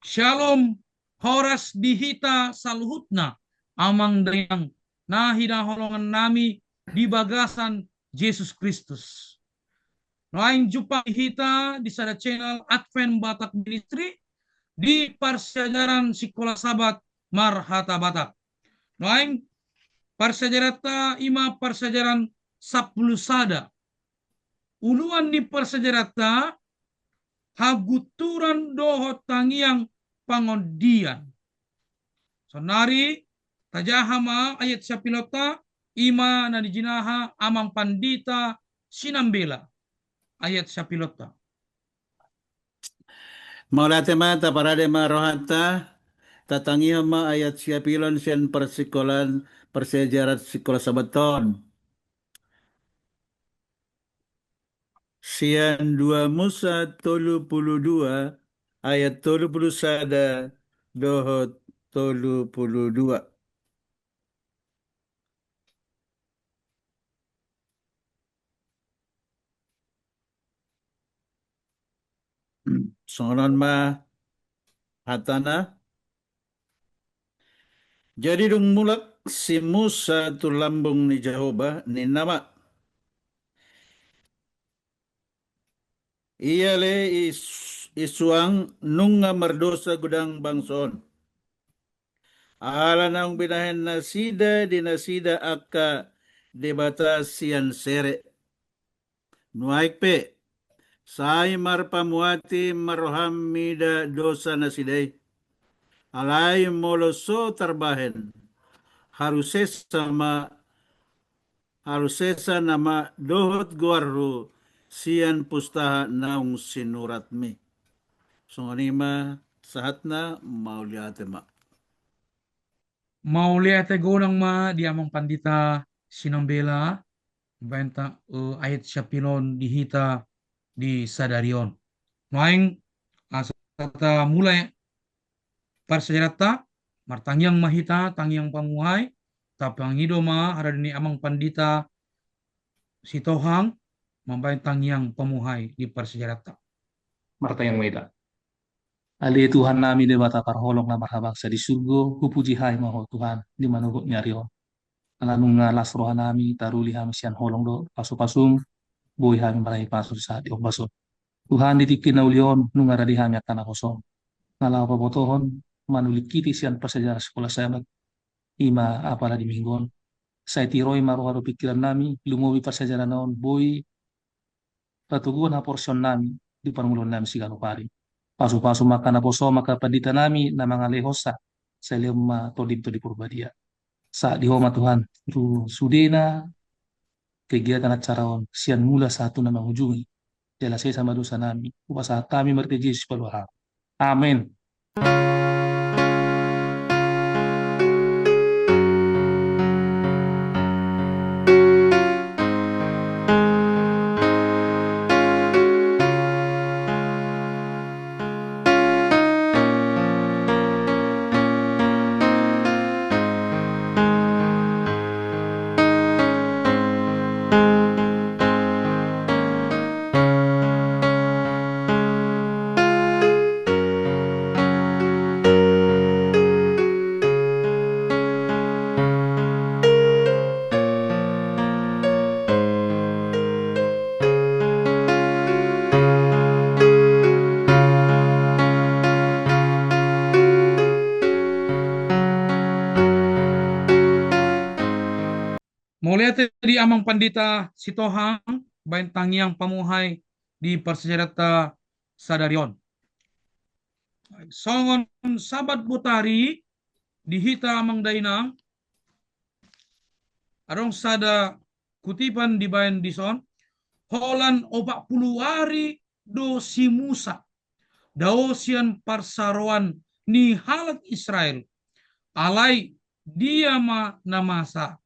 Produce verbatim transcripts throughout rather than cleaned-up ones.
Syalom, horas di hita saluhutna, amang dainang, na hinaholongan nami di bagasan Jesus Kristus. Nuaeng jumpang hita di sada channel Advent Batak Ministry di parsiajaran Sikola Sabat marhata Batak. Nuaeng parsiajaranta ima parsiajaran sampulu sada. Uluan ni parsiajaranta, hagunturan dohot tangiang pangondian. Saonnari tajaha ma ayat siapilonta, ima na nijinaha amang pandita Sinambela. Ayat siapilonta. Mauliate ma, taparade ma rohanta, tatangihon ma ayat siapilon sian parsikolaan parsiajaran Sikola Sabat on. Sian dua Musa tolu pulu dua ayat tolu pulu sada dohot tolu pulu dua. Songon on ma hatana. Jadi dung mulak si Musa tu lambung ni Jahowa, ninna ma: Ia ale i s-, i suang nunga mardosa godang bangso on, ala naung binahen nasida di nasida angka debata sian sere. Nuaeng pe, sai marpamuati ma roham mida dosa nasida i. Alai molo so tarbahen, halusesa ma, halusesa nama dohot goarhu sian pustaha naung sinuratmi. Songon i ma sahatna, mauliate ma. Mauliate godang ma di amang pandita Sinambela, baen ta, eh, ayat siapilon di hita di sadari on. Nuaeng asa tamulai parsiajaranta, martangiang ma hita, tangiang pamuhai, tapangido ma harani amang pandita Sitohang mambaen tangiang pamuhai di parsiajaranta. Martangiang ma hita. Ale Tuhan nami Debata parholong na marhabangsa di surgo, hupuji hami ma Ho Tuhan di manogot ni ari on. Ala nunga las roha nami, taruli hami sian holong dohot pasupasum, boi hami marahi pasu sahat di ombas on. Tuhan, di tingki na uli on nunga rade hami angka naposom na laho pabotohon manulingkiti sian parsiajaran Sikola Sabat, ima apala di Minggu on. Sai tiroi ma roha dohot pingkiran nami, lumobi parsiajaran on boi patoguon haporseaon nami di parngoluon nami siganup ari. Pasupasu ma angka naposom, angka pandita nami na mangalehonsa, sai lehon ma Tondim, Tondi Porbadia. Sahat di Ho ma Tuhan tu sudena kegiatan acara on sian mula sahat tu na mangujungi. Jala sesa ma dosa nami, hupasahat hami marhite Jesus Sipalua hami. Amen. Mauliate di amang pandita Sitohang, baen tangiang pamuhai di parsiajaranta sadari on. Songon Sabat botari di hita amang dainang, adong sada kutipan dibaen dison, holan opat pulu ari do si Musa dao sian parsaroan ni halak Israel, alai dia ma na masa.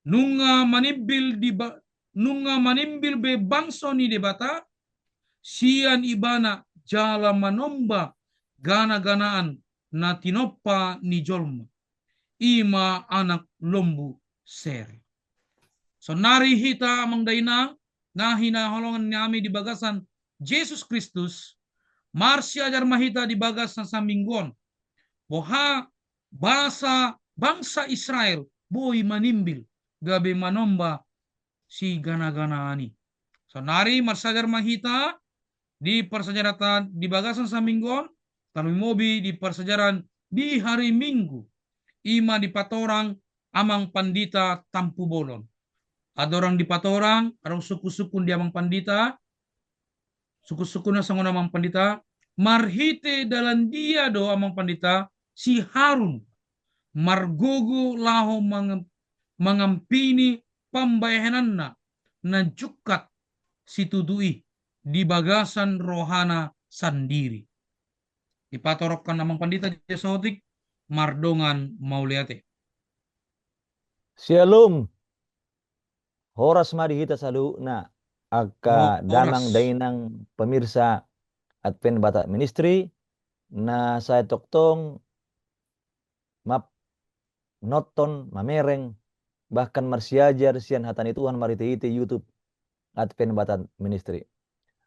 Nunga manimbil di ba-, nunga manimbil be bangso ni Debata sian ibana jala manomba ganaganaan na tinompa ni jolma, ima anak lombu sere. Saonnari hita amang dainang na hinaholongan nami di bagasan Jesus Kristus, Marsiajar ma hita di bagasan saminggu on, boha basa bangsa Israel boi manimbil gabe manomba sigana-ganaan i. Saonari marsiajar ma hita di parsiajaran di bagasan saminggu on, tarlumobi di parsiajaran di hari Minggu, i ma dipatorang Amang Pandita Tampubolon. Andorang dipatorang, adong sungkun-sungkun di Amang Pandita, sungkun-sungkunna songon on Amang Pandita, marhite dalan dia do Amang Pandita si Harun margogo laho mangam-, mangampini pambahenanna na jungkat situtu i di bagasan rohana sandiri. Dipatorangkon Amang Pandita Jasotik, mardongan mauliate. Syalom. Horas ma di hita saluhutna, angka damang dainang pemirsa Advent Batak Ministry, na sai tongtong ma-, nonton, mamereng, bahkan marsiajar sian hata ni Tuhan marhite-hite YouTube Advent Batak Ministry.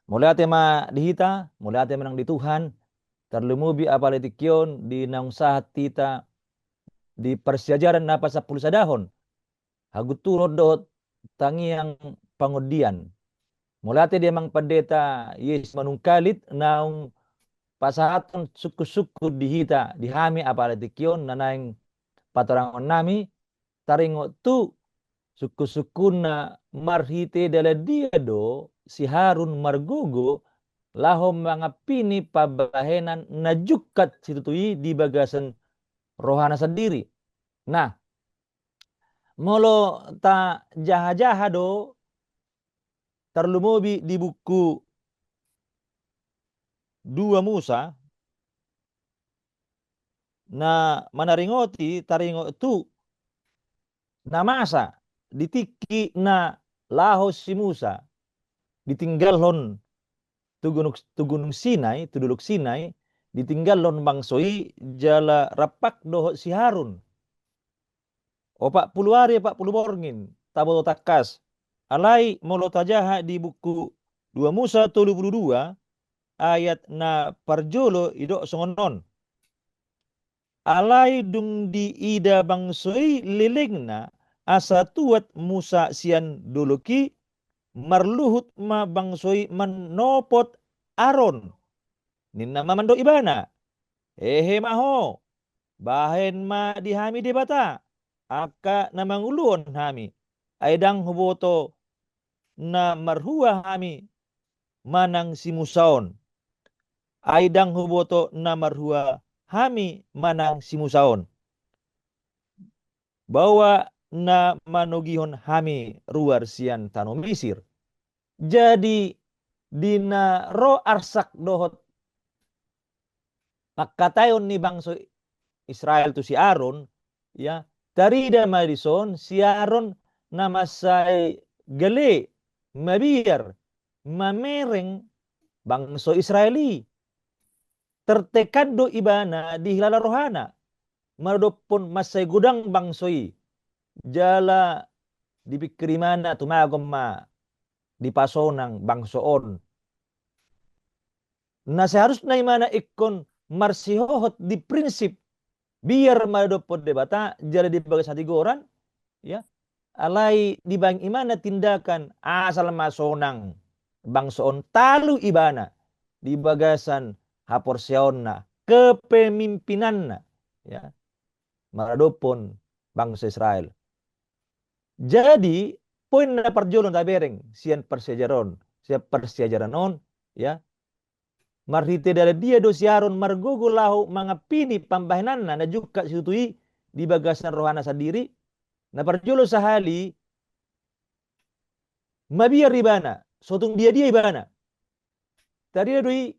Mauliate ma di hita, mauliate ma nang di Tuhan, tarlumobi apala tingki on di naung sahat hita di parsiajaran na pasampulu sadahon, hagunturon dohot tangiang pangondian. Mauliate di Amang Pandita Yesus Manungkalit naung pasahathon sungkun-sungkun di hita, di hami apala tingki on na naeng patorangon nami, taringot tu sungkun-sungkunna marhite dalan dia do si Harun margogo laho mangampini pambahenan na jungkat situtu i di bagasan rohana sandiri. Nah, molo tajaha-jaha do tarlumobi di buku dua Musa, na manaringoti taringot tu na masa di tingki na laho si Musa ditinggalhon tu gunung, tu gunung Sinai, tu dolok Sinai, ditinggalhon bangso i jala rampak dohot si Harun. Opat pulu ari, opat pulu borngin, taboto tangkas. Alai molo tajaha di buku dua Musa tolu pulu dua, ayat na parjolo didok songon on. Alai dung diida bangso i lelengna asa tuat Musa sian dolok i, marluhut ma bangso i manopot Aron. Ninna ma mandok ibana, "Hehe ma ho, bahen ma di hami debata, angka na manguluhon hami, ai ndang huboto na marhua hami manang si Musa on. Ai ndang huboto na marhua hami manang si Musa on, baoa na manogihon hami ruar sian tano Misir." Jadi di na ro arsak dohot pangkataion ni bangso Israel tu si Aron, ya, tarida ma dison si Aron na mansai gale mabiar mamereng bangso Israel i. Tertekan do ibana di hilala rohana maradophon mansai godang bangso i. Jala dipingkiri ibana, tumagon ma dipasonang bangso on. Na seharusna ibana ingkon marsihohot di prinsip biar maradophon Debata jala di bagasan hatigoran, ya, alai dibaen ibana tindakan asal ma sonang bangso on, talu ibana di bagasan haporseaonna, kepemimpinanna, ya, maradophon bangso Israel. Jadi poin na parjolo tabereng sian parsiajaran, sian parsiajaran on, ya, marhite dalan dia do si Aron margogo laho mangampini pambahenanna na jungkat situtu i di bagasan rohana sandiri? Na parjolo sahali, mabiar ibana, so tung dia-dia ibana. Tarida do i,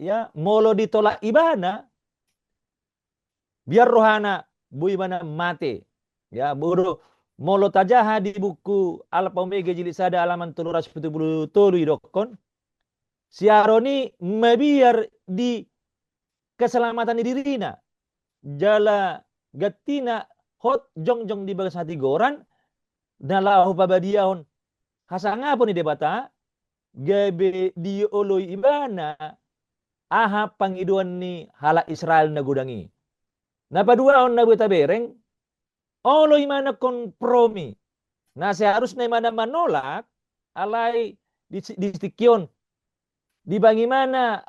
ya, molo ditolak ibana, biar rohana, boi ibana mate. Ya, bodo, molo tajaha di buku Alfa Omega jilid sada halaman tolu ratus pitu pulu tolu didokkon, si Aron i mabiar di keselamatan ni dirina, jala gantina hot jongjong di bagasan hatigoran, na laho pabadiahon hasangapon ni Debata, gabe dioloi ibana aha pangidoan ni halak Israel na godang i. Na paduahon na boi tabereng, olo imana kompromi. Na seharusna imana manolak, alai di, di tingki on, dibaen imana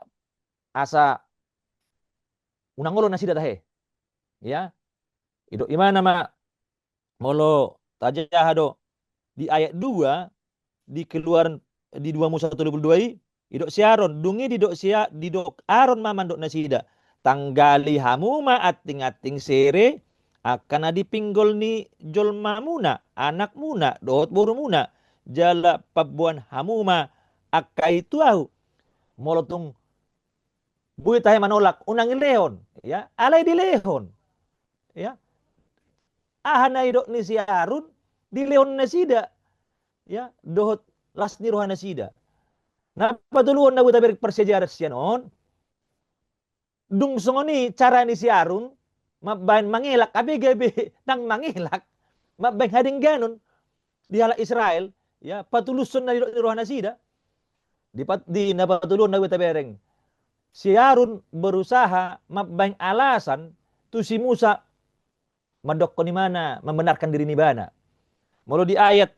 asa unang olo nasida tahe. Ya, idok imana ma, molo tajaha do di ayat dua, di Keluaran, di dua Musa tolu pulu dua i, idok si Aron, dung i didok si A-, didok Aron ma mandok nasida: Tanggali hamu ma anting-anting sere angka na di pinggol ni jolmamuna, anakmuna dohot borumuna, jala pamboan hamu ma angka i tu ahu. Molo tung boi tahe manolak, unang dilehon, ya, alai dilehon. Ya. Aha na idok ni si Aron, dilehon nasida. Ya, dohot las ni roha nasida. Na patoluhon na boi tabereng parsiajaran sian on, dung songon i cara ni si Aron mambaen mangelak, abe gabe ndang mangelak, mambaen hadengganon di halak Israel, ya, patulushon na didok ni roha nasida. Di pat-, di na patoluhon na boi tabereng, si Aron berusaha mambaen alasan tu si Musa mandokkon imana, membenarkan diri ni ibana. Molo di ayat,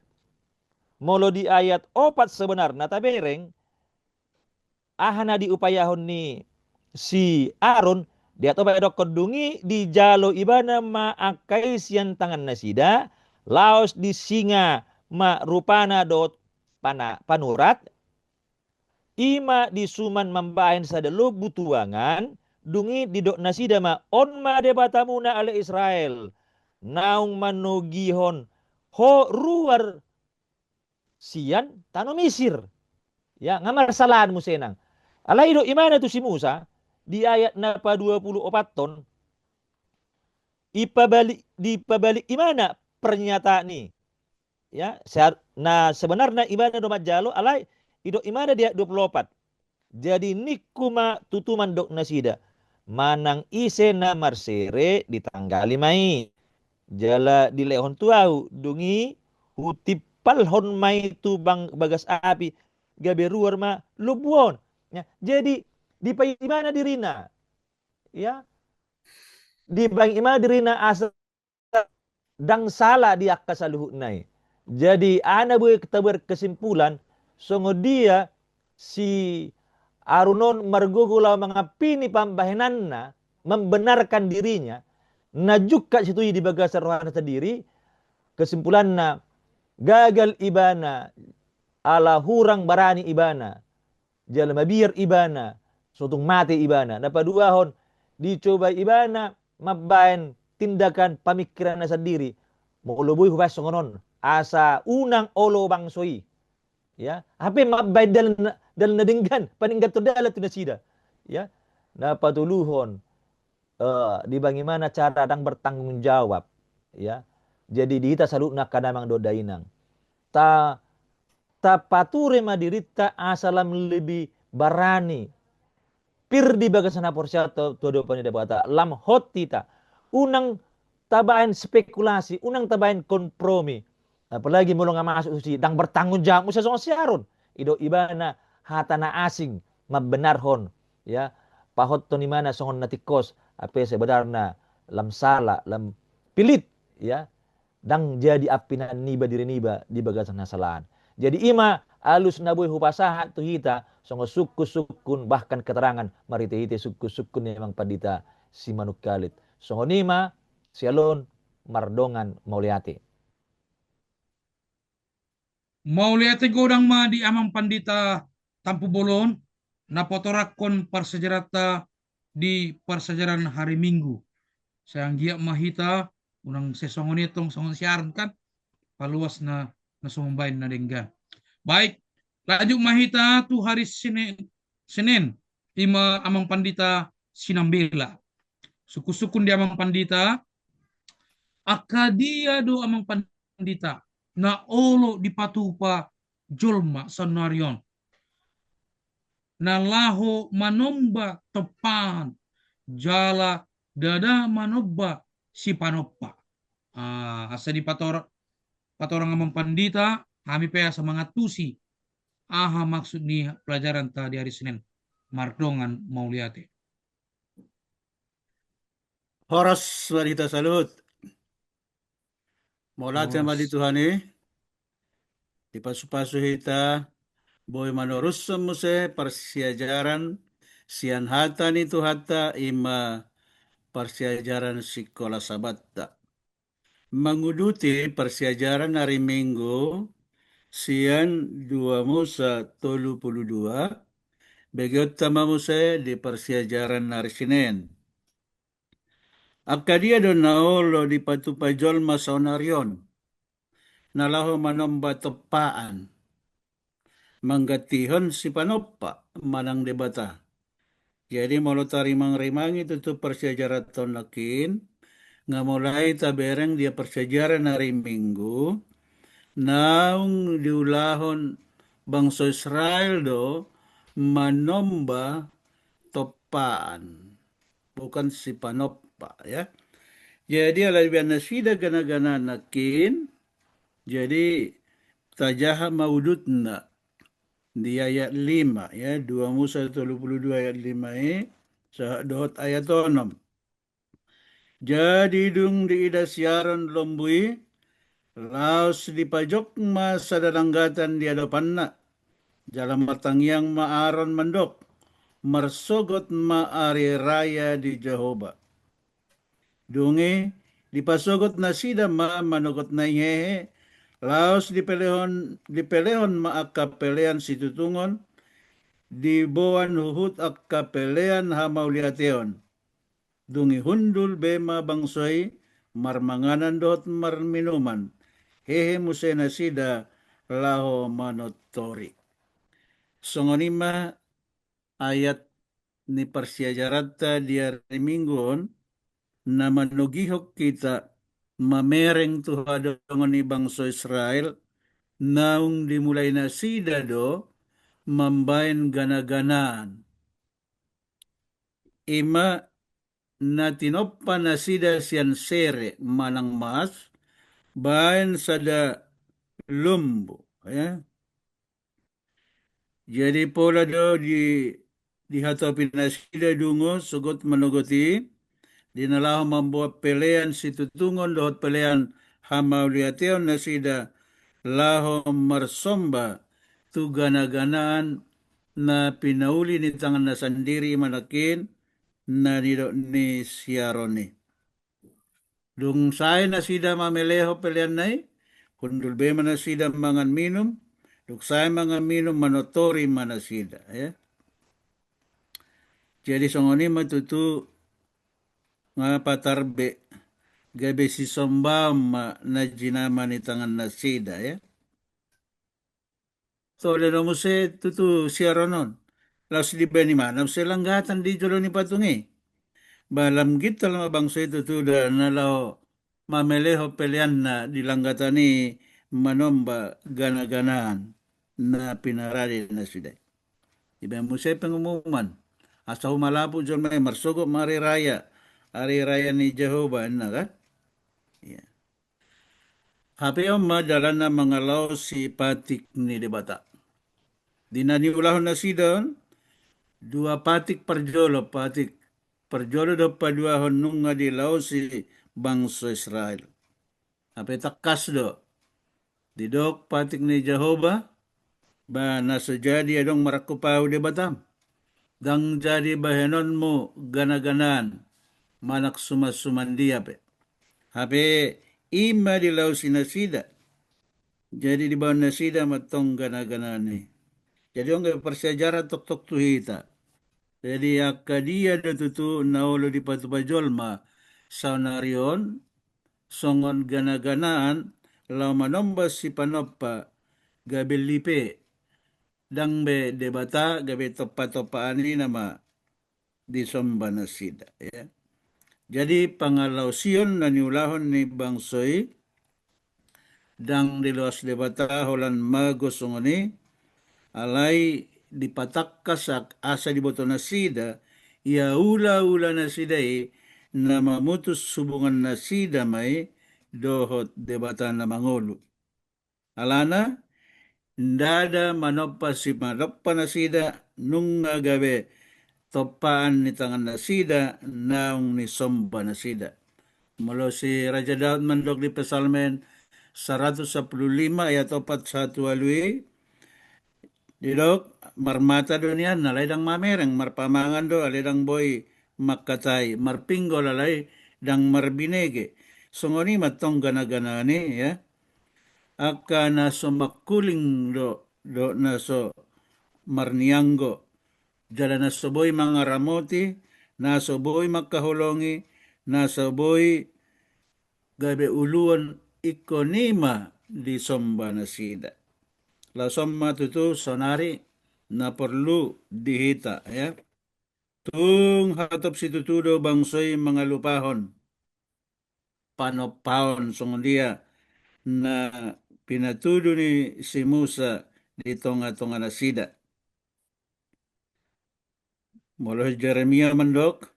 molo di ayat opat sebenarna tabereng, aha na diupayahon ni si Aron, di ayat opat didokkon: Dung i dijalo ibana ma angka i sian tangan nasida, laos disinga ma rupana dohot pana-, panurat, i ma disuman mambaen sada lombu tuangan, dung i didok nasida ma: On ma Debatamuna ale Israel, naung manogihon ho ruar sian tano Misir. Ya, nga marsalaan muse nang. Alai idok imana tu si Musa, di ayat na padua pulu opathon, ipabalik, dipabalik imana pernyataan i. Ya, sehar-, na sebenarna imana do manjalo, alai idok imana di ayat dua pulu opat. Jadi ningku ma tutu mandok nasida: Manang ise na marsere, ditanggali ma i, jala dilehon tu ahu, dung i hutimpalhon ma i tu bang-, bagas api, gabe ruar ma lombu on. Ya, jadi dipaima imana dirina. Ya. Dipaima imana dirina asa ndang sala di angka saluhutna i. Jadi, aha na boi tabuat kesimpulan, songon dia si Aron on margogo laho mangampini pambahenanna, membenarkan dirinya, na jungkat situtu i di bagasan rohana sandiri, kesimpulanna, gagal ibana, ala hurang barani ibana, jala mabiar ibana, so tung mate ibana. Na paduahon, dicoba ibana mambaen tindakan pamingkiranna sandiri. Molo boi hubaen songon on, asa unang olo bangso i. Ya, hape mambaen dalan, dalan na denggan, paninggalhon dalan tu nasida. Ya, na patoluhon, eh, dipaima imana cara ndang bertanggung jawab. Ya, jadi di hita saluhutna angka damang dohot dainang, ta tapature ma dirinta asa lam lebih barani, pir di bagasan haporseaon tu, tu adopan ni Debata, lam hot hita, unang tabaen spekulasi, unang tabaen kompromi. Apalagi molo nga masuk tusi, ndang bertanggung jawab muse songon si Aron. Idok ibana hata na asing, mambenarhon, ya, pahothon imana songon na tingkos, hape sebenarna lam sala, lam pilit, ya. Ndang jadi ampinanna niba diri niba di bagasan hasalaan. Jadi i ma alus na boi hupasahat tu hita songon sungkun-sungkun, bahkan keterangan marhite-hite sungkun-sungkun ni amang pandita Simanungkalit. Songon i ma, sian au mardongan mauliate. Mauliate godang ma di amang pandita Tampubolon, na patorangkon parsiajaranta di parsiajaran hari Minggu. Sai anggiat ma hita, unang sai songon i tong songon si Aron kan, paluas na, na so mambaen na denggan. Baik, lanjut ma hita tu hari Senen, Senen, i ma amang pandita Sinambela. Sungkun-sungkun di amang pandita, angka dia do amang pandita na olo dipatupa jolma saonari on, na laho manomba tompahan, jala ndada manomba sipanompa. Ah, asa dipator-, patorang amang pandita, hami pe asa mangantusi aha maksud ni pelajaranta di hari Senen. mardongan mauliate. Horas ma di hita saluhut. Mauliate ma di Tuhan i. Dipasupasu hita boi manorushon muse parsiajaran sian hata ni Tuhanta, ima parsiajaran sikola Sabatta. Manguduti parsiajaran ari Minggu sian dua Musa tolu pulu dua, begeonta ma muse di parsiajaran ari Sinen. Angka dia do na olo dipatupa jolma saonari on, na laho manomba tompaan, manggantihon sipanompa manang debata. Jadi molo tarimangrimangi tutu parsiajaran on nangkin, nga mulai tabereng dia parsiajaran ari Minggu, naung diulahon bangso Israel do manomba tompaan, bukan sipanompa, ya. Jadi ala dibaen nasida ganaganaan nangkin, jadi tajaha ma udutna di ayat lima, ya, dua Musa tolu pulu dua ayat lima i, sahat dohot ayat onom. Jadi dung diida si Aron lombu i, laos dipajok ma sada langgatan di adopanna, jala martangiang ma Aron mandok, marsogot ma ari raya di Jahowa. Dung i, dipasogot nasida ma manogot na i hehe, laos dipelehon, dipelehon ma angka pelean situtungon, diboan huhut angka pelean hamauliateon. Dung i hundul be ma bangso i marmanganan dohot marminuman, hehe muse nasida laho manortori. Songon i ma ayat ni parsiajaranta di ari Minggu on, na manogihon hita mamereng tu hadongan ni bangso Israel, naung dimulai nasida do mambaen ganaganaan. Ima na tinompa nasida sian sere manang mas, baen sada lombu, ya. Jadi pola do di, dihatopi nasida dungo sogot manogot i, di na laho mamboan pelean situtungon dohot pelean hamauliateon nasida laho marsomba tu ganaganaan na pinauli ni tanganna sandiri, manangkin na nidok ni si Aron i. Dung sae nasida mamelehon peleanna i, hundul be ma nasida mangan minum, dung sae mangan minum manortori ma nasida, ya. Jadi songon i ma tutu nga patar be, gabe sisombaon ma na jinama ni tangan nasida, ya. Tole do muse tutu si Aron on. Laos dibaen imana muse langgatan di jolo ni patung i. Ba lam gintal ma bangso i tutu da na laho mamelehon peleanna di langgatan i manomba ganaganaan na pinarade nasida i. Dibaen muse pengumuman. Asa humalapu jolma i marsogot ma ari raya. Ari raya ni Jahowa, ninna kan? Iya. Hape on ma dalanna mangalaosi patik ni Debata. Di na niulahon nasida on, dua patik parjolo, patik parjolo do paduahon nunga dilaosi bangso Israel. Hape tangkas do. Didok patik ni Jahowa, ba na so jadi adong marangkup ahu Debatam. Ndang jadi bahenonmu ganaganaan, manang sumansuman dia pe. Hape i ma dilaosi nasida. Jadi dibaen nasida ma tong ganaganaan i. Jadi on gabe parsiajaran tongtong tu hita. Jadi angka dia do tutu na olo dipatupa jolma saonari on, songon ganaganaan laho manomba sipanompa gabe lipe, ndang be Debata, gabe tompatompaan i nama disomba nasida, ya. Jadi pangalaosion na niulahon ni bangso i, ndang diloas Debata holan mago songon i, alai dipatangkas asa diboto nasida, ia ulaula nasida i na mamutus hubungan nasida ma i dohot Debata na mangolu. Alana, ndada manompa sipanompa nasida nunga gabe tompaan ni tangan nasida naung nisomba nasida. Molo si Raja Daud mandok di Psalmen saratus sampulu lima ayat opat sahat ualu i, didok, marmata do nian alai ndang mamereng, marpamangan do alai ndang boi mangkatai, marpinggol alai ndang marbinege. Songon i ma tong gana-ganaan i, ya. Angka na so mangkuling do, do na so marnianggo, jala na so boi mangaramoti, na so boi mangkaholongi, na so boi gabe uluon, ingkon i ma disomba nasida. Laos on ma tutu saonari na porlu di hita, ya. Tung hatop situtu do bangso i mangalupahon panompaon songon dia na pinatudu ni si Musa di tonga-tonga nasida. Molo Jeremia mandok,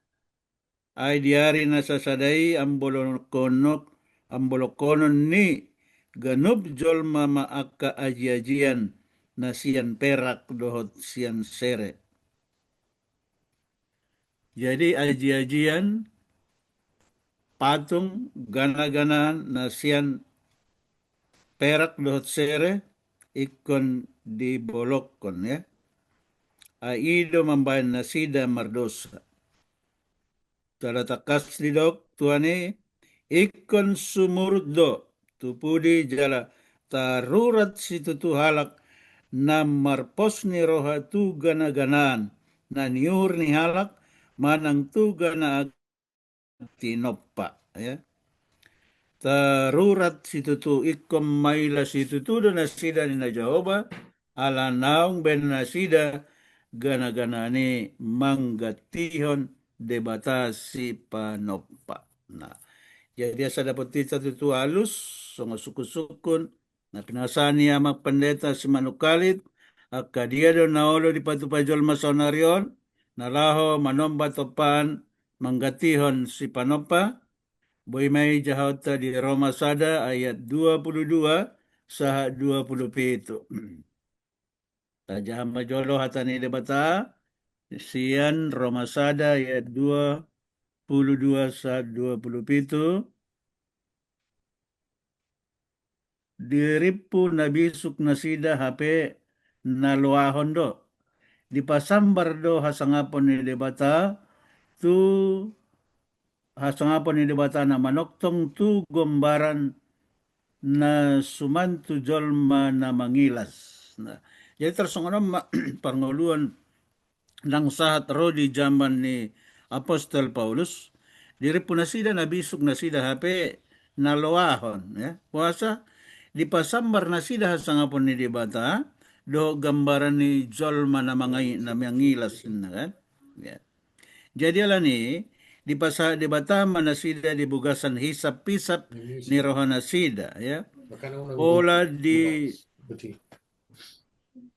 ai di ari na sasada i ambolongkonok, ambolongkonon ni ganup jolma ma angka aji-ajian na sian perak dohot sian sere. Jadi aji-ajian, patung, gana-ganaan na sian perak dohot sere ingkon dibolongkon, ya. Ai i do mambahen nasida mardosa. Jala tangkas didok Tuhan i, ingkon sumurut do tu pudi jala tarurat situtu halak na marpos ni roha tu gana-ganaan na niuhur ni halak manang tu gana tinompa, ya. Tarurat situtu, ingkon maila situtu do nasida ninna Jahowa, ala naung baen nasida gana-ganaan i manggantihon Debata Sipanompa. Nah, jadi asa dapot hita tutu alus songon sungkun-sungkun na pinasahat ni Amang Pendeta Simanungkalit, angka dia do na olo dipatupa jolma saonari on na laho manomba tompaan manggantihon Sipanompa. Boi ma i jahaonta di Roma sada ayat dua pulu dua sahat dua pulu pitu. Tajaha ma jolo hata ni Debata sian Roma sada ayat dua pulu dua sahat dua pulu pitu. Dirimpu na bisuk nasida hape na loahon do. Dipasambar do hasangapon ni Debata tu, hasangapon ni Debata na manongtong tu gombaran na suman tu jolma na mangilas. Nah, jadi tarsongon on ma parngoluon ndang sahat ro di jaman ni apostel Paulus, dirimpu nasida na bisuk nasida hape na loahon, ya. Boasa? Dipasambar nasida hasangapon ni Debata dohot gambaran ni jolma na mangai-, na mangilas, ninna kan. Ya. Jadi alani i dipasahat Debata ma nasida di bagasan hisap-hisap ni roha nasida, ya. Pola di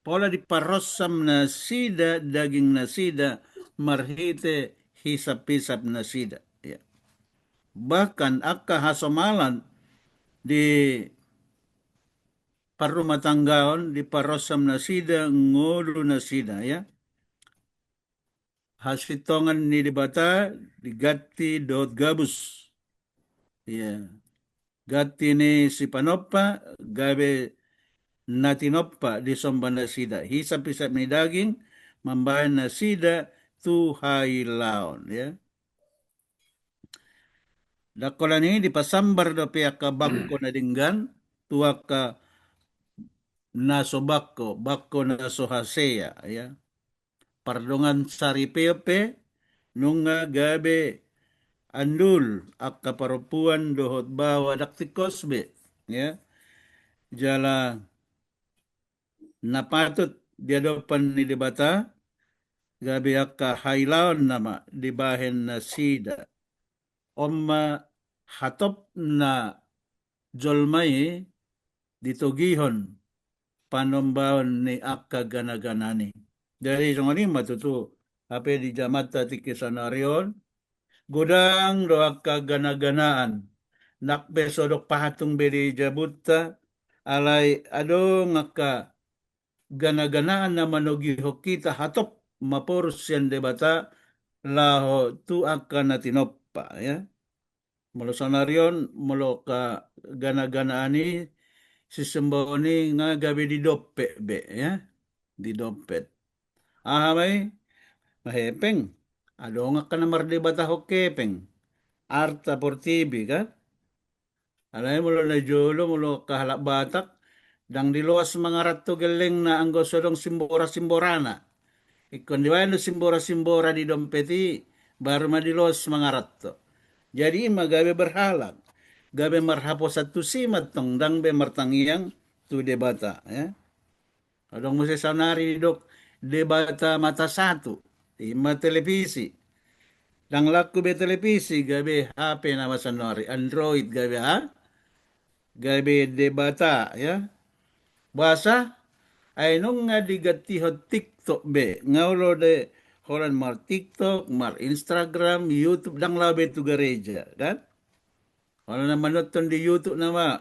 Pola diparronsam nasida daging nasida marhite hisap-hisap nasida. Ya. Bahkan angka hasomalan di parrumatanggaon diparronsam nasida ngolu nasida, ya. Hasintongan ni Debata diganti dohot gabus. Ya. Ganti ni Sipanompa gabe na tinompa disomba nasida. Hisap-hisap ni daging mambahen nasida tu hailaon, ya. Ndang holan i dipasambar dope angka bangko na denggan tu angka na so bangko, bangko na so hasea, ya. Pardongan saripeon pe nunga gabe andul angka parompuan dohot baoa, ndang tingkos be, ya. Jala na patut di adopan ni Debata gabe angka hailaon nama dibahen nasida. On ma hatop na jolma i ditogihon panombaon ni angka gana-ganaan i. Jadi songon i ma tutu hape di jamanta tingki saonari on, godang do angka gana-ganaan, nang pe so dok pahatung be di jabunta, alai adong angka gana-ganaan na manogihon hita hatop maporus sian Debata laho tu angka na tinompa, ya. Molo saonari on, molo angka gana-ganaan i, sisimbaon i nga gabe di dompet be, ya. Di dompet. Aha ma i? Hepeng. Adong angka na mardebatahon hepeng. Arta, portibi, kan? Alai molo na jolo, molo angka halak Batak, ndang diloas mangaranto gellengna anggo so adong simbora-simborana. Ingkon dibaen do simbora-simbora di dompet i, baru ma diloas mangaranto. Jadi i ma gabe berhala, gabe marhaposan tusi ma antong, ndang be martangiang tu Debata, ya. Adong muse saonari didok debata mata satu, i ma televisi. Ndang laku be televisi, gabe H P nama saonari, Android gabe, ha? Gabe debata, ya. Boasa? Ai nunga digantihon TikTok be, nga olo do holan mar-TikTok, mar-Instagram, YouTube, ndang laho be tu gareja, kan? Olo na manonton di YouTube nama,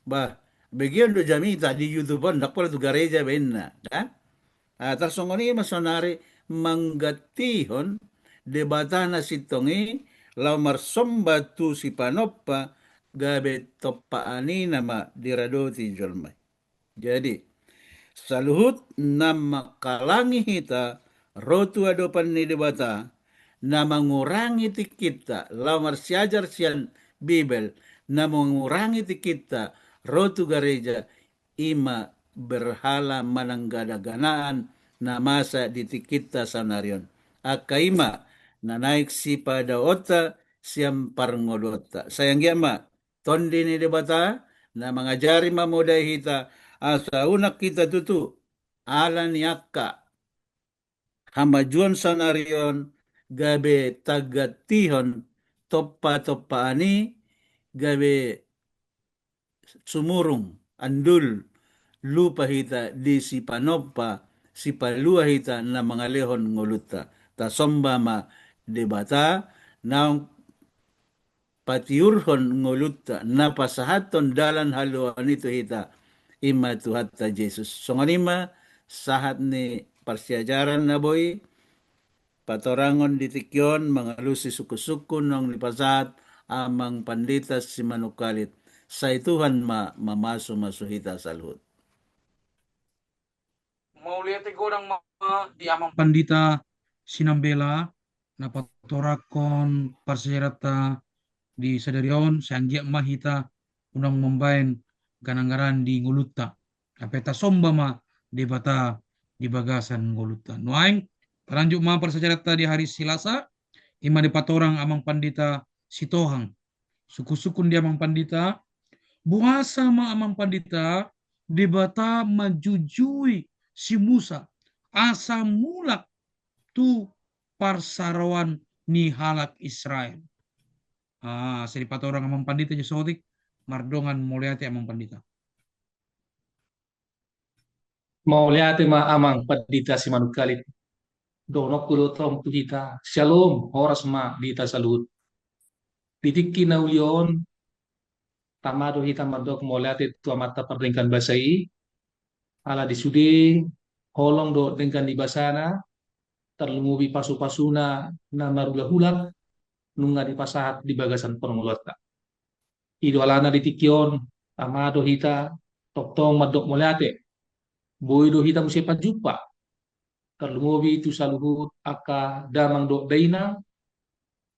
bah, begeon do jamita di YouTube on, ndang pola tu gareja baenna, kan? Ah, tarsongon i ma saonari manggantihon debata na sintong i, laho marsomba tu sipanompa, gabe tompaan i nama diradoti jolma i. Jadi, saluhut na manghalangi hita ro tu adopan ni Debata, na mangurangi tingkinta laho marsiajar sian Bibel, na mangurangi tingkinta ro tu gareja, i ma berhala manang gana-ganaan na masa di tingkinta saonari on. Angka i ma na naeng sipadaonta sian parngoluonta. Sai anggiat ma Tondi ni Debata na mangajari mamodai hita, asa unang hita tutu ala ni angka hamajuon saonari on gabe tagantihon tompa-tompaan i, gabe sumurung, andul, lupa hita di sipanompa, sipalua hita na mangalehon ngolunta. Tasomba ma Debata, naung patiurhon ngolunta, na pasahathon dalan haluaon i tu hita, i ma Tuhanta Jesus. Songon i ma sahat ni parsiajaran na boi patorangon di tingki on, mangalusi sungkun-sungkun naung dipasahat Amang Pandita Simanungkalit. Sai Tuhan ma mamasu-masu hita saluhut. Mauliate godang ma di Amang Pandita Sinambela, na patorangkon parsiajaranta di sadari on, sai anggiat ma hita unang mambaen gana-ganaan di ngolunta. Hape tasomba ma Debata di bagasan ngolunta. Nuaeng, talanjut ma parsiajaranta di hari Selasa, i ma dipatorang Amang Pandita Sitohang. Sungkun-sungkun di Amang Pandita, boasa ma Amang Pandita, Debata manjujui si Musa, asa mulak tu parsaroan ni halak Israel. Ah, sai dipatorang Amang Pandita jo saotik, mardongan mauliate Amang Pandita. Mauliate ma Amang Pandita Simanungkalit. Dohononku do tong tu hita, syalom, horas ma di hita saluhut. Di tingki na uli on, tama do hita mandok mauliate tu Amanta pardenggan basa i, ala di sude holong dohot denggan ni basana, tarlumobi pasu-pasuna na marhulak-hulak, nunga dipasahat di bagasan parngoluonta. I do alana di tingki on, tama do hita tongtong mandok mauliate. Boi do hita muse pajumpa. Tarlumobi tu saluhut angka damang dohot dainang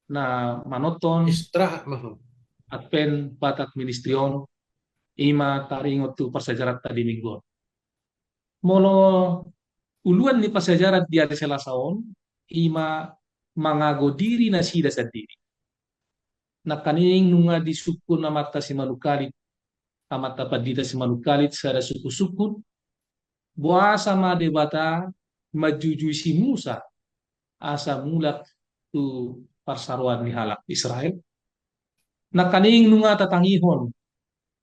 na manonton Istirahat ma ho. Advent Batak Ministry on, i ma taringot tu parsiajaranta di Minggu on. Molo uluan ni parsiajaran di ari Selasa on, i ma mangago diri nasida sandiri. Nangkaning nunga disungkun Amanta Simanungkalit, Amanta Pandita Simanungkalit sada sungkun-sungkun, boasa ma Debata manjujui si Musa asa mulak tu parsaroan ni halak Israel. Nangkaning nunga tatangihon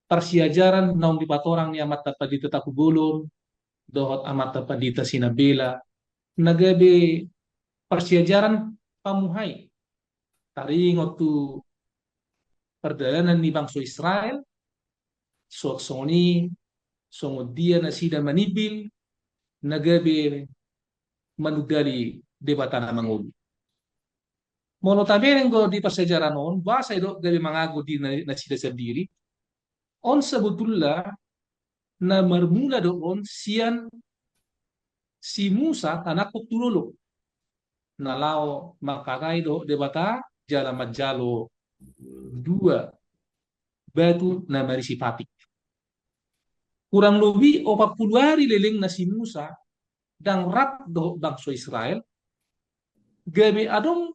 parsiajaran naung dipatorang ni Amanta Pandita Tapubolon dohot Amanta Pandita Sinambela, na gabe parsiajaran pamuhai taringot tu pardalanan ni bangso Israel, so-, songon i, songon dia nasida manimbil, na gabe manundali Debata na mangolu. Molo tabereng do di parsiajaran on, boasa didok gabe mangago diri na, nasida sandiri. On sebetulna na marmula do on sian si Musa na nangkok tu dolok, na laho mangkatai dohot Debata jala manjalo dua batu na marisi patik. Kurang lobi opat pulu ari lelengna si Musa ndang rap dohot bangso Israel, gabe adong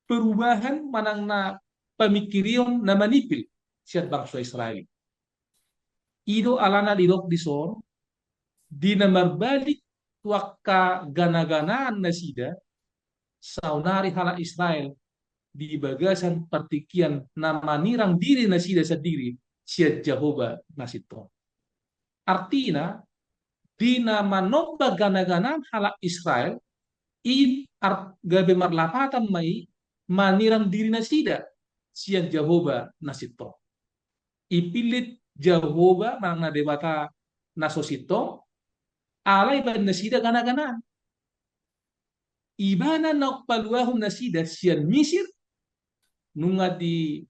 perubahan manang na pamingkirion na manipil sian bangso Israel. I do alana didok dison, di na marbalik tu angka ganaganaan nasida, saonari halak Israel di bagasan partingkian na manirang diri nasida sandiri sian Jahowa na sintong. Artina, di na manomba ganaganaan halak Israel, i ar-, gabe marlapatan ma i manirang diri nasida sian Jahowa na sintong. Ipillit Jahowa manang na Debata na so sintong, alai baen nasida ganaganaan. Ibana na paluahon nasida sian Misir, nunga di,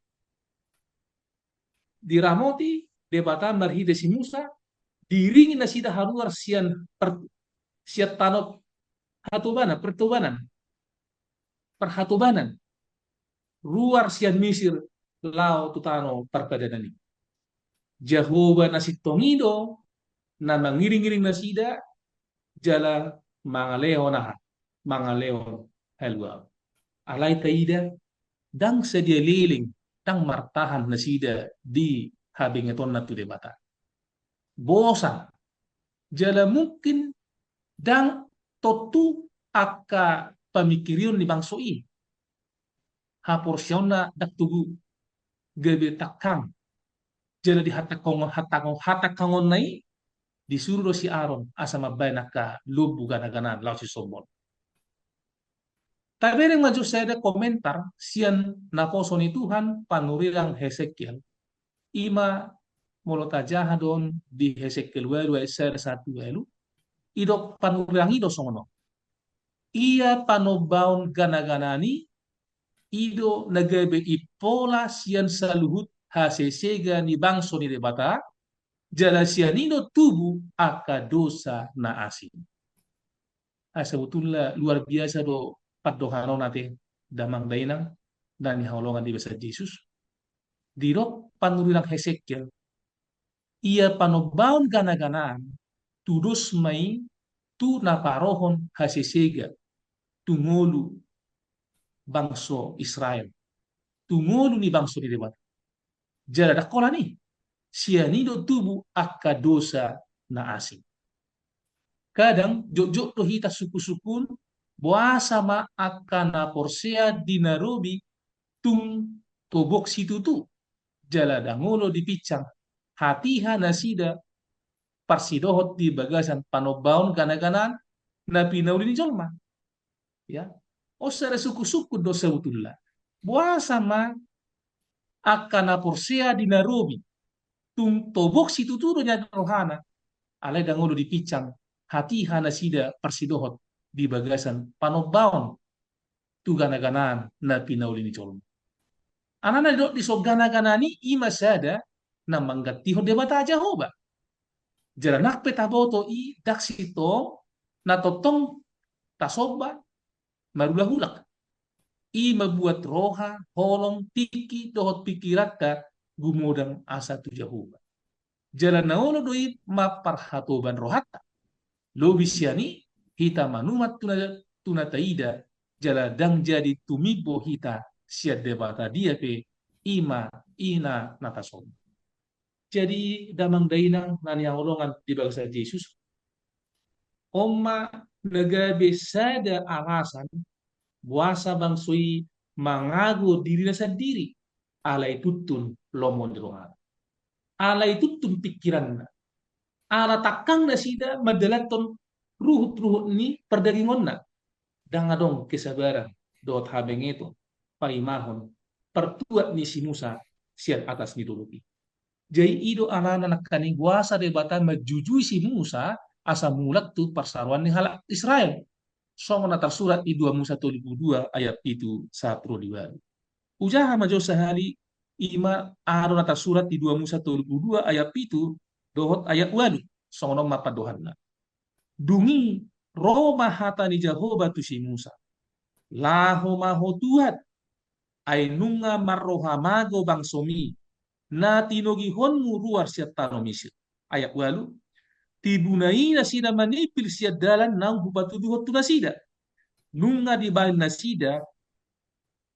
diramoti Debata marhite si Musa, diiringi nasida haruar sian per-, sian tano hatobanan, pertobanan, parhatobanan, ruar sian Misir laho tu tano parpadanan i. Jahowa na sintong i do na mangiring-iring nasida jala mangalehon aha, mangalehon haluaon. Alai taida, ndang sadia leleng, ndang martahan nasida di habengetonna tu Debata. Bosan. Jala mungkin ndang tontu angka pamingkirion ni bangso i. Haporseaonna ndang togu, gabe tangkang. Jala di hatangkangon, hatangkon, hatangkangonna i disuru do si Aron asa mambaen angka lombu ganaganaan laho sisombon. Tabereng ma jo sada komentar sian naposo ni Tuhan panurirang Hesekiel. I ma molo tajaha do on di Hesekiel ualu ayat sada sahat tu ualu, didok panurirang i do songon on. Ia panombaon ganaganaan i, i do na gabe impola sian saluhut hasesega ni bangso ni Debata, jala sian i do tubu angka dosa na asing. Ah, sebetulna luar biasa do pandohan on ate, damang dainang, na hinaholongan di bagasan Jesus. Didok panurirang Hesekiel, ia panombaon ganaganaan, tudos ma i tu na parohon hasesega tu ngolu bangso Israel, tu ngolu ni bangso ni Debata. Jala ndang holan i, sian i do tubu angka dosa na asing. Kadang jotjot do hita sungkunsungkun, boasa ma angka na porsea di na robi tung tobok situtu, jala ndang olo dipinsang hatiha nasida parsidohot di bagasan panombaon ganaganaan na pinauli ni jolma. Ya. On sada sungkunsungkun do sebetulna. Boasa ma angka na porsea di na robi tung tobok situtu do nian rohana, alai ndang olo dipinsang hatiha nasida parsidohot di bagasan panombaon tu ganaganaan na pinauli ni jolma. Alana didok dison ganaganaan i, i ma sada na manggantihon Debata Jahowa. Jala nang pe taboto i ndang sintong na tongtong tasomba marulahulak. I mambuat roha, holong, tingki dohot pingkiranta gumodang asa tu Jahowa. Jala na olo do i mamparhatoban rohanta. Lobi sian i hita manuman tu na, tu na taida, jala ndang jadi tumimbo hita sian Debata dia pe, i ma i na na tasomba. Jadi damang dainang na hinaholongan di bagasan Jesus, on ma na gabe sada alasan boasa bangso i mangago dirina sandiri, alai tuntun lomo ni rohana. Alai tuntun pingkiranna. Ala tangkang nasida mandalanhon ruhut-ruhut ni pardagingonna. Ndang adong kesabaran dohot habengeton paimahon partuat ni si Musa sian atas ni dolok i. Jadi i do alana nangkaning boasa Debata manjujui si Musa, asa mulak tu parsaroan ni halak Israel. Songon na tarsurat di dua Musa tolu pulu dua ayat pitu sahat ro di ualu. Hujaha ma jo sahali, ima aha do na tarsurat di dua Musa tolu pulu dua ayat pitu dohot ayat ualu, songon on ma pandohanna. Dung i ro ma hata ni Jahowa tu si Musa. Laho ma ho tu uan, ai nunga marroha mago bangsomi, na tinogihonmu ruar sian tano Misir. Ayat ualu. Tibuna i nasida manimbil sian dalan naung hupatuduhon tu nasida. Nunga dibaen nasida,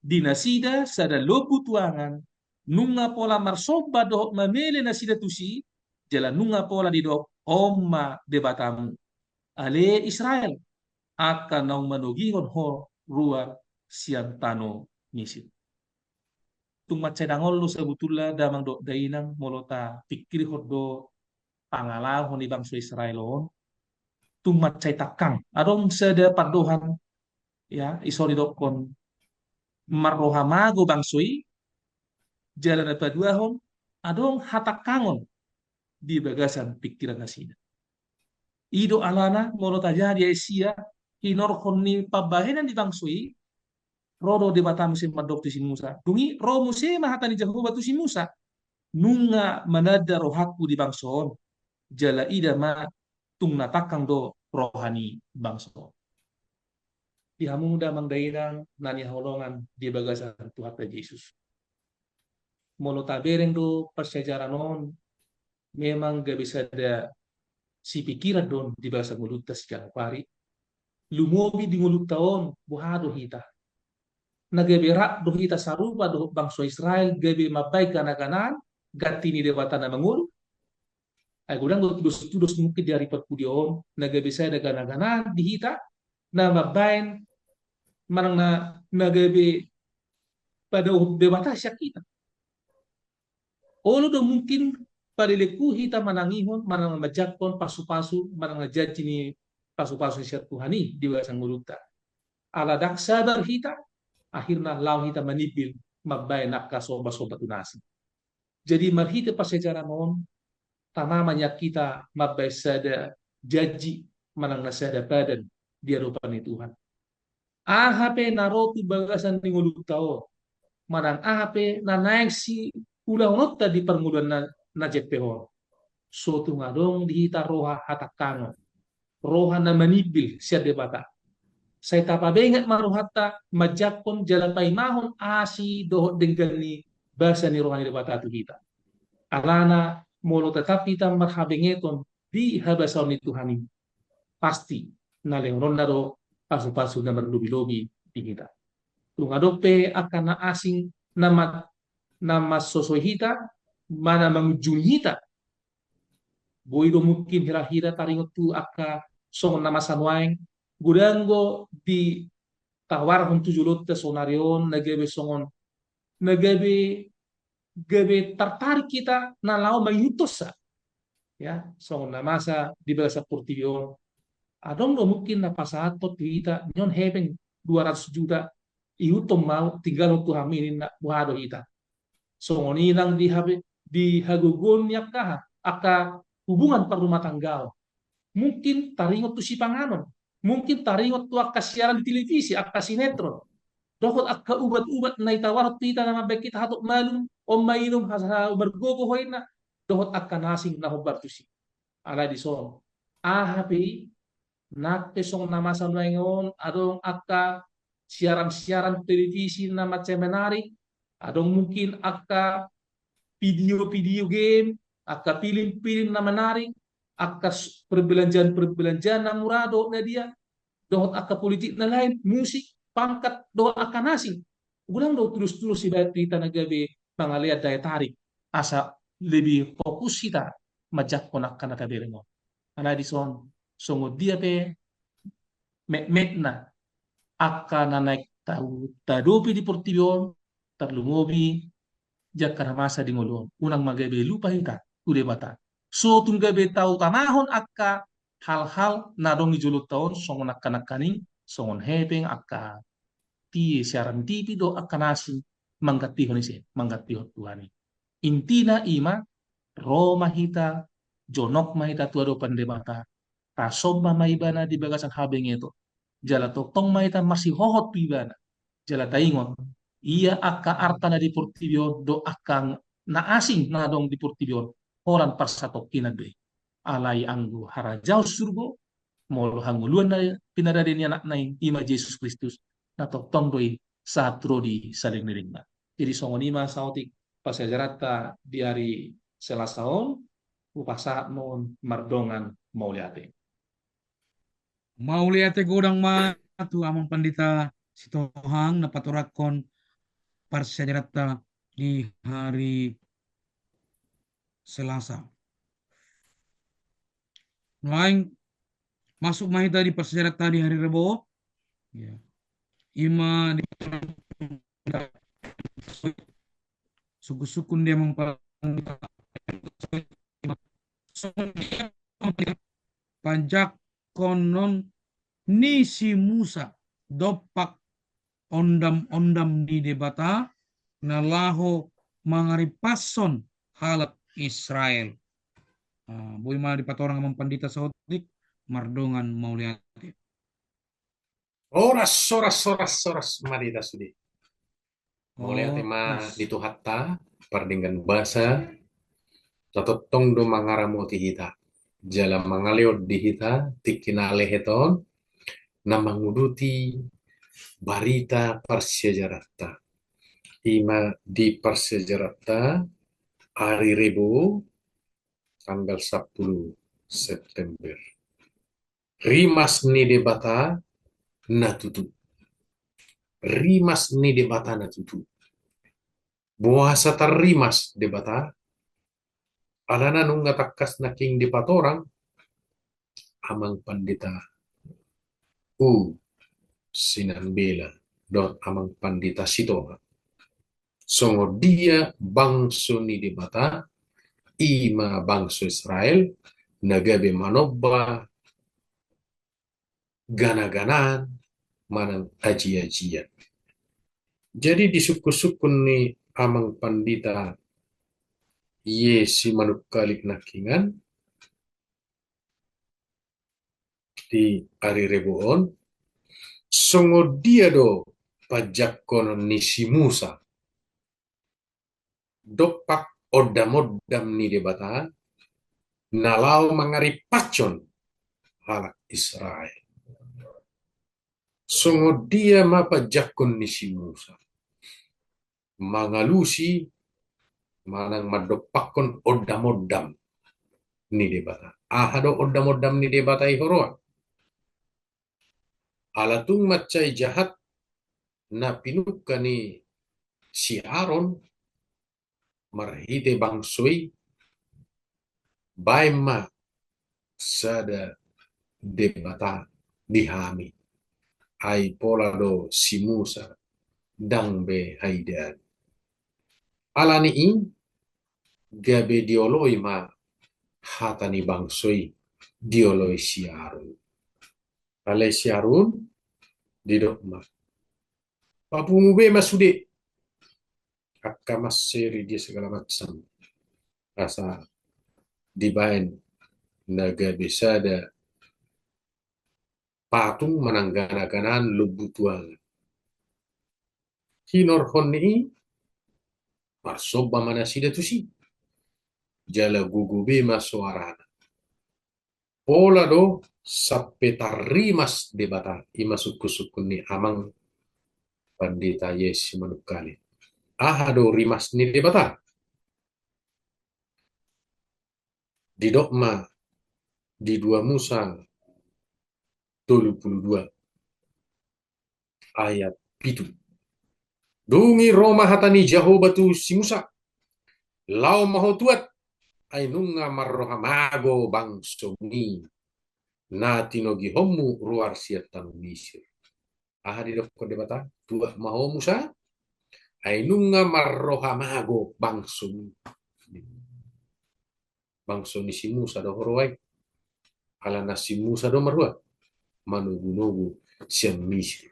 di nasida sada lombu tuangan, nunga pola marsomba dohot mamele nasida tusi, jala nunga pola didok, on ma Debatamu. Ale Israel, angka naung manogihon ho ruar sian tano Misir. Tung mansai dangol do sebetulna damang dohot dainang molo tapingkirhon do pangalaho ni bangso Israel on. Tung mansai tangkang. Adong sada pandohan, ya, iso didokkon marroha mago bangso i, jala na paduahon, adong hatangkangon di bagasan pingkiran nasida. I do alana molo tajaha di ayat sia, hinorhon ni pambahenan di bangso i, ro do Debata muse mandok tu si Musa. Dung i ro muse ma hata ni Jahowa tu si Musa. Nunga mananda rohangku di bangso on. Jala ida ma tung na tangkang do roha ni bangso on. Di hamu damang dainang na hinaholongan di bagasan Tuhanta Jesus. Molo tabereng do parsiajaran on, memang gabe sada sipingkiran do on di bagasan ngolunta siganup ari. Lumobi di ngolunta on, boha do hita. Na gabe rap do hita sarupa dohot bangso Israel, gabe mambaen ganaganaan, ganti ni Debata na mangolu. Ai godang do tudos-tudos mungkin di ari parpudi on, na gabe sada ganaganaan di hita, na mambaen manang na, na gabe padaohon Debata sian hita. Olo do mungkin palelenghu hita manangihon, manang manjangkon pasu-pasu, manang na janji ni pasu-pasu ni sian Tuhan i di bagasan ngolunta. Ala ndang sabar hita, akhirna laho hita manimbil mambaen angka somba-somba tu na asing. Jadi marhite parsiajaran on, tama ma nian hita mambaen sada janji manang na sada padan di adopan ni Tuhan. Aha pe na ro tu bagasan ni ngolunta on, manang aha pe na naeng siulahononta di parngoluan na, na jempek on, so tung adong di hita roha hatangkangon, roha na manimbil sian Debata. Sai tapabenget ma rohanta manjangkon jala paimahon asi dohot denggan ni basa ni roha ni Debata tu hita. Alana molo tetap hita marhabengeton di habasaon ni Tuhan i, pasti na lehononna do pasu-pasu na marlobi-lobi di hita. Tung adong pe angka na asing na ma-, na mansosoi hita, manang mangunjungi hita. Boi do mungkin hira-hira taringot tu angka songon na masa nuaeng, godang do ditawarhon tu jolonta sonari on, na gabe songon, na gabe, gabe tartarik hita na laho mangihuthonsa. Ya, songon na masa di bagasan portibi on. Adong do mungkin na pasahathon tu hita, nion hepeng dua ratus juta, ihuthon ma au, tinggalhon tu hami ninna, boha do hita. Songon i nang di habe-, di hagogoon ni angka aha, angka hubungan parrumatanggaon. Mungkin taringot tu sipanganon, mungkin taringot tu angka siaran di televisi, angka sinetron, dohot angka ubat-ubat na itawarhon tu hita na mambaen hita hatop malum, on ma inum, asa margogo ho inna, dohot angka na asing na hombar tusi. Alai dison, aha pe i, nang pe songon na masa nuaeng on, adong angka siaran-siaran televisi na mansai menarik, adong mungkin angka video-video game, angka film-film na menarik, angka s-, perbelanjaan-perbelanjaan na mura dohot na dia, dohot angka politik na lain, musik, pangkat, dohot angka na asing. Godang do tudos-tudos sibaen tu hita na gabe mangalean daya tarik, asa lebih fokus hita manjangkon angka na tabereng on. Alai dison, songon dia pe metmetna angka na naeng ta-, tadopi di portibi on, tarlumobi di angka na masa di ngolu on. Unang ma gabe lupa hita tu Debata. So tung gabe tautamahon angka hal-hal na adong di jolonta on, songon angka nangkaning, songon hepeng, angka tie, siaran T V dohot angka na asing, manggantihon ise, manggantihon Tuhan i. Intina i ma, ro ma hita, jonok ma hita tu adopan Debata, Tasomba ma ibana di bagasan habengeton. Jala tongtong ma hita marsihohot tu ibana. Jala taingot, ia angka arta na di portibi on dohot angka na asing na adong di portibi on, holan parsatongkinan do i. Alai anggo harajaon surgo, molo hangoluan na pinarade ni Anakna i, i ma Jesus Kristus, na tongtong do i sahat ro di saleleng ni lelengna. Jadi songon i ma saotik parsiajaranta di ari Selasa on, hupasahat ma on mardongan mauliate. Mauliate godang ma tu Amang Pandita Sitohang na patorangkon parsiajaranta di hari Selasa. Nuaeng masuk ma hita di parsiajaranta di hari Rebo. Ya. I ma di sungkunsungkun di Amang Pandita. Panjak konon ni si Musa dompak ondamondam ni Debata na laho mangaripashon halak Israel. Ah, boi ma dipatorang Amang Pandita saotik, mardongan mauliate. Horas, horas, horas, horas ma di hita sude. Mauliate ma di Tuhanta, pardenggan basa, na tongtong do mangaramoti hita, jala mangalehon di hita tingki na lehet on, na manguduti barita parsiajaranta. I ma di parsiajaranta ari Rebo tanggal sampulu September. Rimas ni Debata na tutu. Rimas ni Debata na tutu. Boasa tarrimas Debata? Alana nunga tangkas nangkin dipatorang Amang Pandita U Sinambela dohot Amang Pandita Sitohang. Songon dia bangso ni Debata, i ma bangso Israel, na gabe manomba ganaganaan manang ajiajian. Jadi di sungkunsungkun ni Amang Pandita Ye Simanungkalit nangkiningan, di ari Rebo on, songon dia do panjangkonon ni si Musa dompak ondamondam ni Debata na laho mangaripashon halak Israel. Songon dia ma panjangkon ni si Musa mangalusi manang mandompakkon ondamondam ni Debata. Aha do ondamondam ni Debata i huroha? Ala tung mansai jahat na pinungka ni si Aron marhite bangso i, baen ma sada Debata di hami. Ai pola do si Musa ndang be haidaan. Alani i gabe dioloi ma hata ni bangso i, dioloi si Aron. Alai si Aron didok ma, papungu be ma sude angka manseri dia segala macam, asa dibaen na gabe sada patung manang ganaganaan lombu tuangan. Hinorhon ni i, marsomba ma nasida tusi. Jala gogo be ma soarana. Pola do sampe tarrimas Debata, i ma sungkunsungkun ni Amang Pandita Ye Simanungkalit. Aha do rimas ni Debata? Didok ma di dua Musa tolu pulu dua ayat pitu. Dung i ro ma hata ni Jahowa tu si Musa, laho ma ho tuat, ai nunga marroha mago bangsomi na tinogihonmu ruar sian tano Misir. Aha didokkon Debata? Tuat ma ho Musa, ai nunga marroha mago bangsomi. Bangso ni si Musa do huroha i. Alana si Musa do marhua manogunogu sian Misir.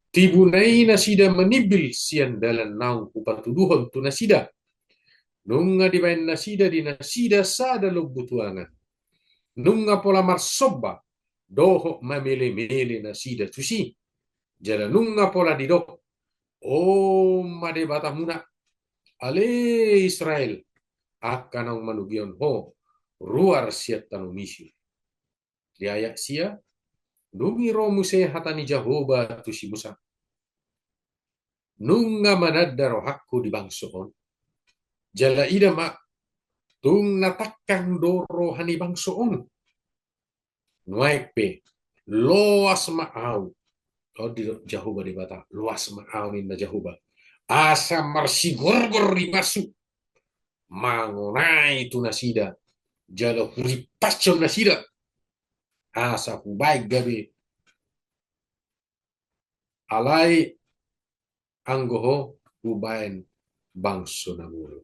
Tibuna i nasida manimbil sian dalan naung hupatuduhon tu nasida. Nunga dibaen nasida di nasida sada lombu tuangan. nunga pola marsomba dohot mamele-mele nasida tusi. Jala nunga pola didok, "On ma debatamuna, ale Israel, angka naung manogihon ho ruar sian tano Misir." Di ayat sia, dung i ro muse hata ni Jahowa tu si Musa, "Nunga mananda rohangku di bangso on. Jala ida ma, tung na tangkang do roha ni bangso on. Nuaeng pe, loas ma ahu." Laos didok Jahowa Debata, "Loas ma ahu," ninna Jahowa, "asa marsigorgor rimashu mangonai tu nasida, jala hurimpashon nasida, asa hubaen gabe. Alai anggo ho hubaen bangso na bolon."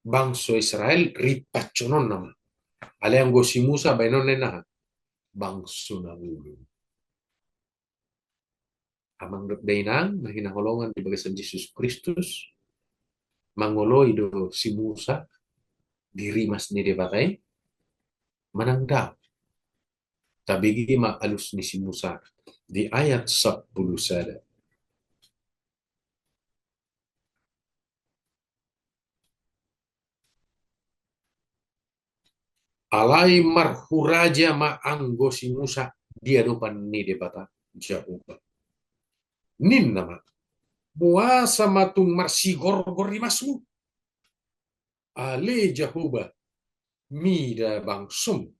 Bangso Israel rimpashononna ma. Alai anggo si Musa baenonna i aha? Bangso na bolon. Amang dohot inang na hinaholongan di bagasan Jesus Kristus, mangoloi do si Musa di rimas ni Debata i manang ndang? Tabege ma alus ni si Musa di ayat sampulu sada. Alai marhuraja ma anggo si Musa di adopan ni Debata Jahowa. Ninna ma, "Boasa ma tung marsigorgor rimasmu, ale Jahowa, mida bangsom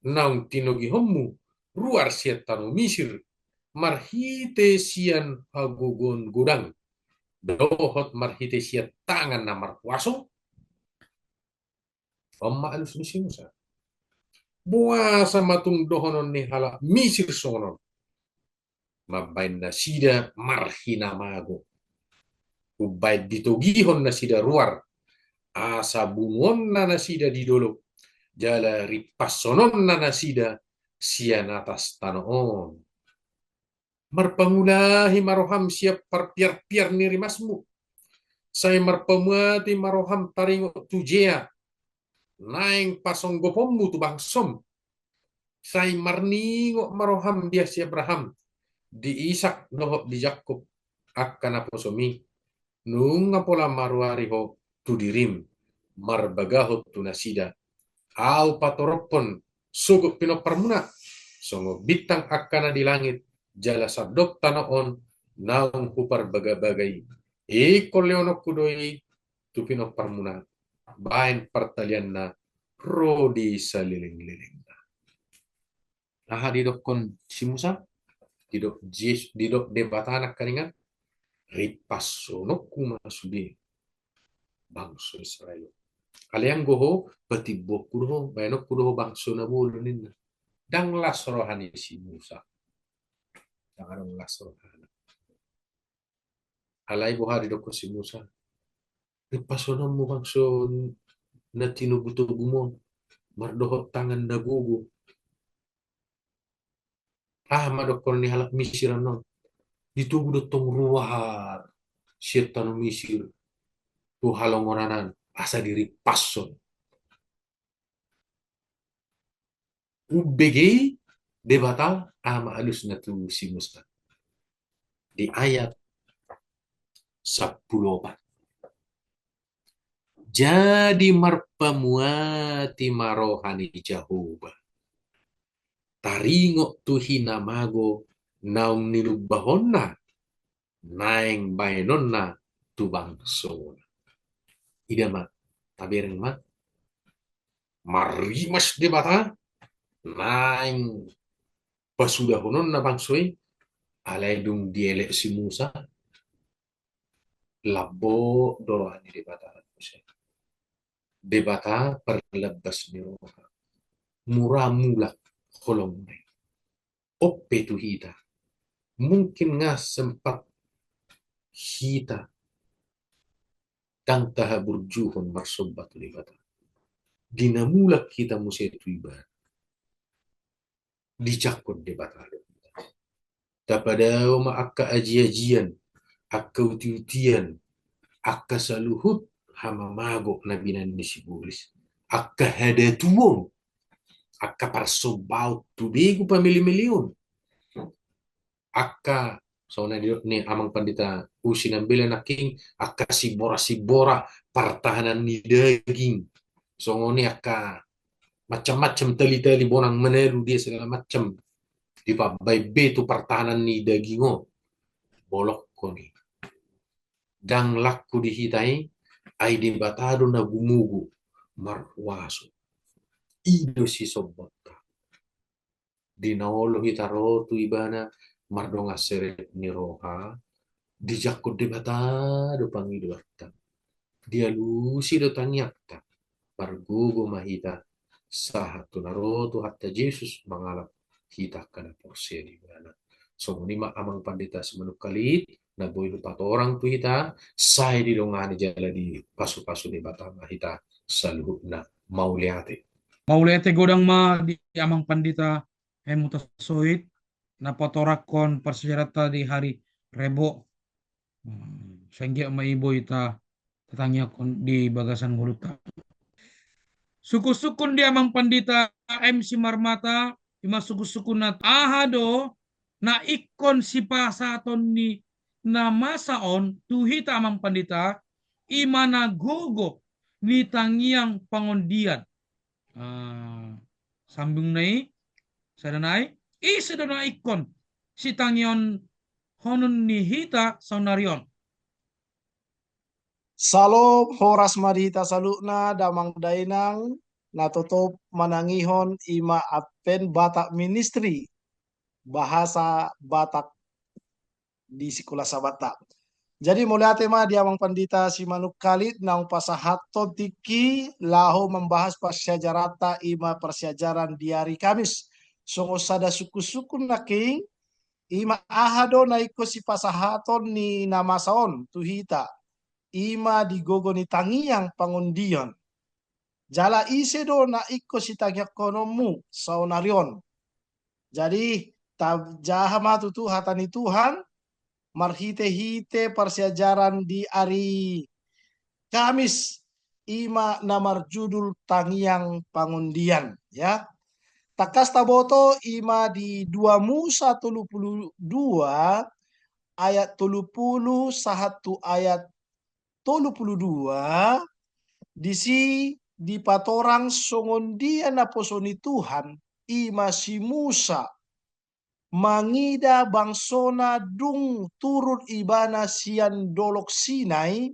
naung tinogihonmu ruar sian tano Misir marhite sian hagogoon godang dohot marhite sian tangan na markuaso?" On ma alus ni si Musa. "Boasa ma tung dohonon ni halak Misir songon on? Mambaen nasida marhinamago. Umbaen ditogihon nasida ruar, asa bunuonna nasida di dolok, jala rimpashononna nasida sian atas tano on. Marpangulahi ma roham sian parpiarpiar ni rimasmu. Sai marpamuati ma roham taringot tu jea naeng pasonggoponmu tu bangsom. Sai marningot ma roham dia si Abraham, di Isak dohot di Jakkob, angka naposomi. Nunga pola maruari ho tu dirim, marbagahon tu nasida. Ahu patorophon sogot pinomparmuna songon bintang angka na di langit, jala sandok tano on naung huparbagabaga i. Ingkon lehononku do i tu pinomparmuna baen partalianna ro di salelenglelengna." Aha didokkon si Musa? Didok Jes-, didok Debata nangkaningan, "Rimpashononku ma sude bangso Israel. Alai anggo ho, patimboonku do ho, baenonku do ho bangso na bolon," ninna. Ndang las roha ni si Musa. Ndang adong las rohana. Alai boha didokkon si Musa? "Rimpashononmu bangso na tinogutogum on mardohot tangan na gogo. Aha ma dohonon ni halak Misir annon? Ditogu do tong ruar sian tano Misir tu halongonan an asa dirimpashon." Umbege i Debata aha ma alusna tu si Musa. Di ayat sampulu opat. Jadi marpamuati ma roha ni Jahowa taringot tu hinamago naung nilumbahonna naeng baenonna tu bangsona. Ida ma, tabereng ma, marrimas Debata naeng pasudahononna bangso i, alai dung dielek si Musa, lambok do roha ni Debata. Debata parlambas ni roha, mura mulak holong na i. On pe tu hita, mungkin nga sempat hita ndang tahaburjuhon marsomba tu Debata. Di na mulak hita muse tu ibana, dijangkon Debata do. Tapadao ma angka ajiajian, angka utiutian, angka saluhut hamamago na binaen ni sibolis, angka hadatuon angka parsombaon tu begu pameli-meli on. Angka, songon na nidok ni Amang Pandita Usi Nambela nangkin, angka sibora-sibora partahanan ni daging. Songon i angka macam-macam tali-tali bonang manalu dia segala macam. Dipabaen be tu partahanan ni daging on. Bolongkon i. Ndang laku di hita i, ai Debata do na gumogo marhuaso. I do sisombonta. Di na olo hita ro tu Ibana mardongan serep ni roha, dijangkon Debata do pangidoanta. Dialusi do tangiangta. Margogo ma hita sahat tu na ro Tuhanta Jesus mangalap hita angka na porsea di Ibana. Songon i ma Amang Pandita Simanungkalit, na boi hupatorang tu hita, sai didongani jala dipasupasu Debata ma hita saluhutna. Mauliate. Mauliate godang ma di Amang Pandita M Hutasoit, na patorangkon parsiajaranta di hari Rebo. Hmm, sai anggiat ma i boi ta, tatangiangkon di bagasan ngolunta. Sungkun-sungkun di Amang Pandita M Simarmata, i ma sungkun-sungkunna. Aha do na ingkon sipasahaton ni na masa on tu hita Amang Pandita, i ma na gogo ni tangiang pangondian. Ah, sambungna i, sada nai, ise do na ingkon sitangihonhonon ni hita saonari on? Salom, horas ma di hita saluhutna, damang dainang, na totop manangihon i ma Advent Batak Ministry, bahasa Batak di Sikola Sabatta. Jadi mauliate ma di Amang Pandita Simanungkalit naung pasahathon tingki laho mambahas parsiajaranta, i ma parsiajaran di ari Kamis. Songon sada sungkun-sungkun nangkin, i ma aha do na ingkon sipasahaton ni na masa on tu hita, i ma di gogo ni tangiang pangondian. Jala ise do na ingkon sitangiangkononmu saonari on. Jadi, tajaha ma tutu hata ni Tuhan, marhite-hite parsiajaran di ari Kamis, i ma na marjudul Tangiang Pangondian, ya. Tangkas taboto i ma di dua Musa tolu pulu dua ayat tolu pulu sahat tu ayat tolu pulu dua, disi dipatorang songon dia naposo ni Tuhan, i ma si Musa, mangida bangsona dung turun ibana sian Dolok Sinai,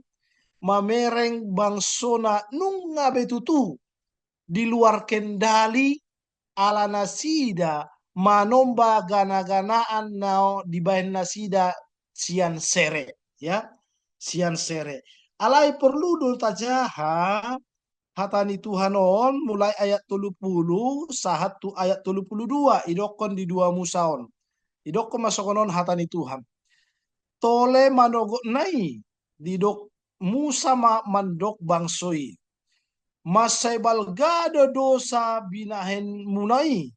mamereng bangsona nunga be tutu di luar kendali ala nasida manomba gana-ganaan na dibaen nasida sian sere, ya, sian sere. Alai porlu do tajaha hata ni Tuhan on, mulai ayat tolu pulu sahat tu ayat tolu pulu dua, idokkon di dua Musa on. Idokkon ma songon on hata ni Tuhan. Tole manogotna i, didok Musa ma mandok bangso i: Mansai balga do dosa binahenmuna i.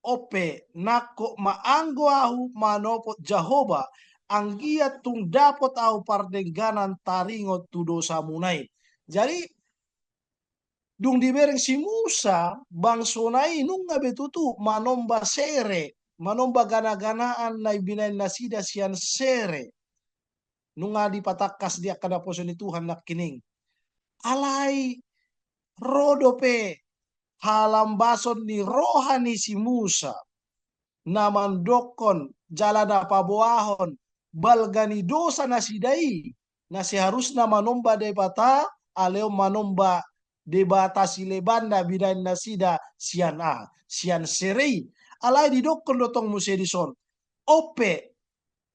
On pe, nangkok ma anggo ahu manopot Jahowa, anggiat tung dapot ahu pardengganan taringot tu dosamuna i. Jadi, dung dibereng si Musa, bangsona i nunga be tutu manomba sere, manomba gana-ganaan na binaen nasida sian sere. Nunga dipatangkas di angka naposo ni Tuhan nangkining. Alai ro dope halambason ni roha ni si Musa, na mandokkon jala na paboahon balga ni dosa nasida i, na seharusna manomba Debata, alai on manomba debata sileban na binaen nasida sian a, sian sere i. Alai didokkon do tong muse dison: On pe,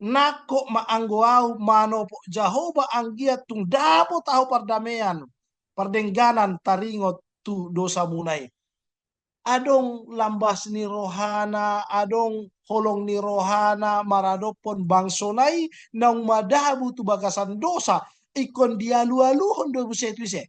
nangkok ma anggo ahu manopot Jahowa, anggiat tung dapot ahu pardamean, pardengganan taringot tu dosamuna i. Adong lambas ni rohana, adong holong ni rohana maradophon bangsona i naung madabu tu bagasan dosa, ingkon dialu-aluhon do muse tu ise?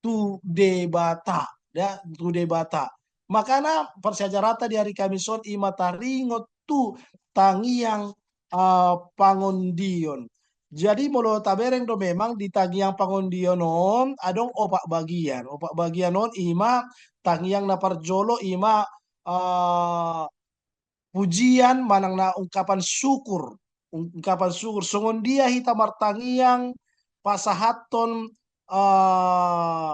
Tu Debata, ya, tu Debata. Makana parsiajaranta di ari Kamis on i ma taringot tu tangiang, ah, pangondion. Jadi molo tabereng do memang di tangiang pangondion on adong opat bagian. Opat bagian on ima tangiang na parjolo ima eh, pujian manang na ungkapan syukur. Ungkapan syukur. Songon dia hita martangiang pasahathon eh,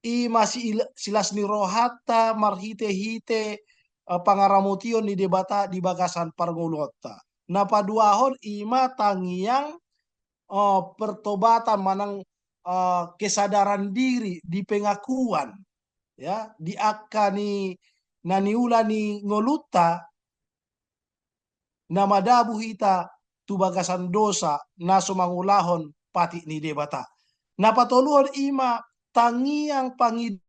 ima si-, silas ni rohanta marhite-hite eh, pangaramotion ni Debata di bagasan parngoluonta. Na paduahon ima tangiang eh, pertobatan manang eh, kesadaran diri di pengakuan ya di angka ni na niula ni ngolunta na madabu hita tu bagasan dosa na so mangulahon patik ni Debata. Na patoluhon ima tangiang pangidoan.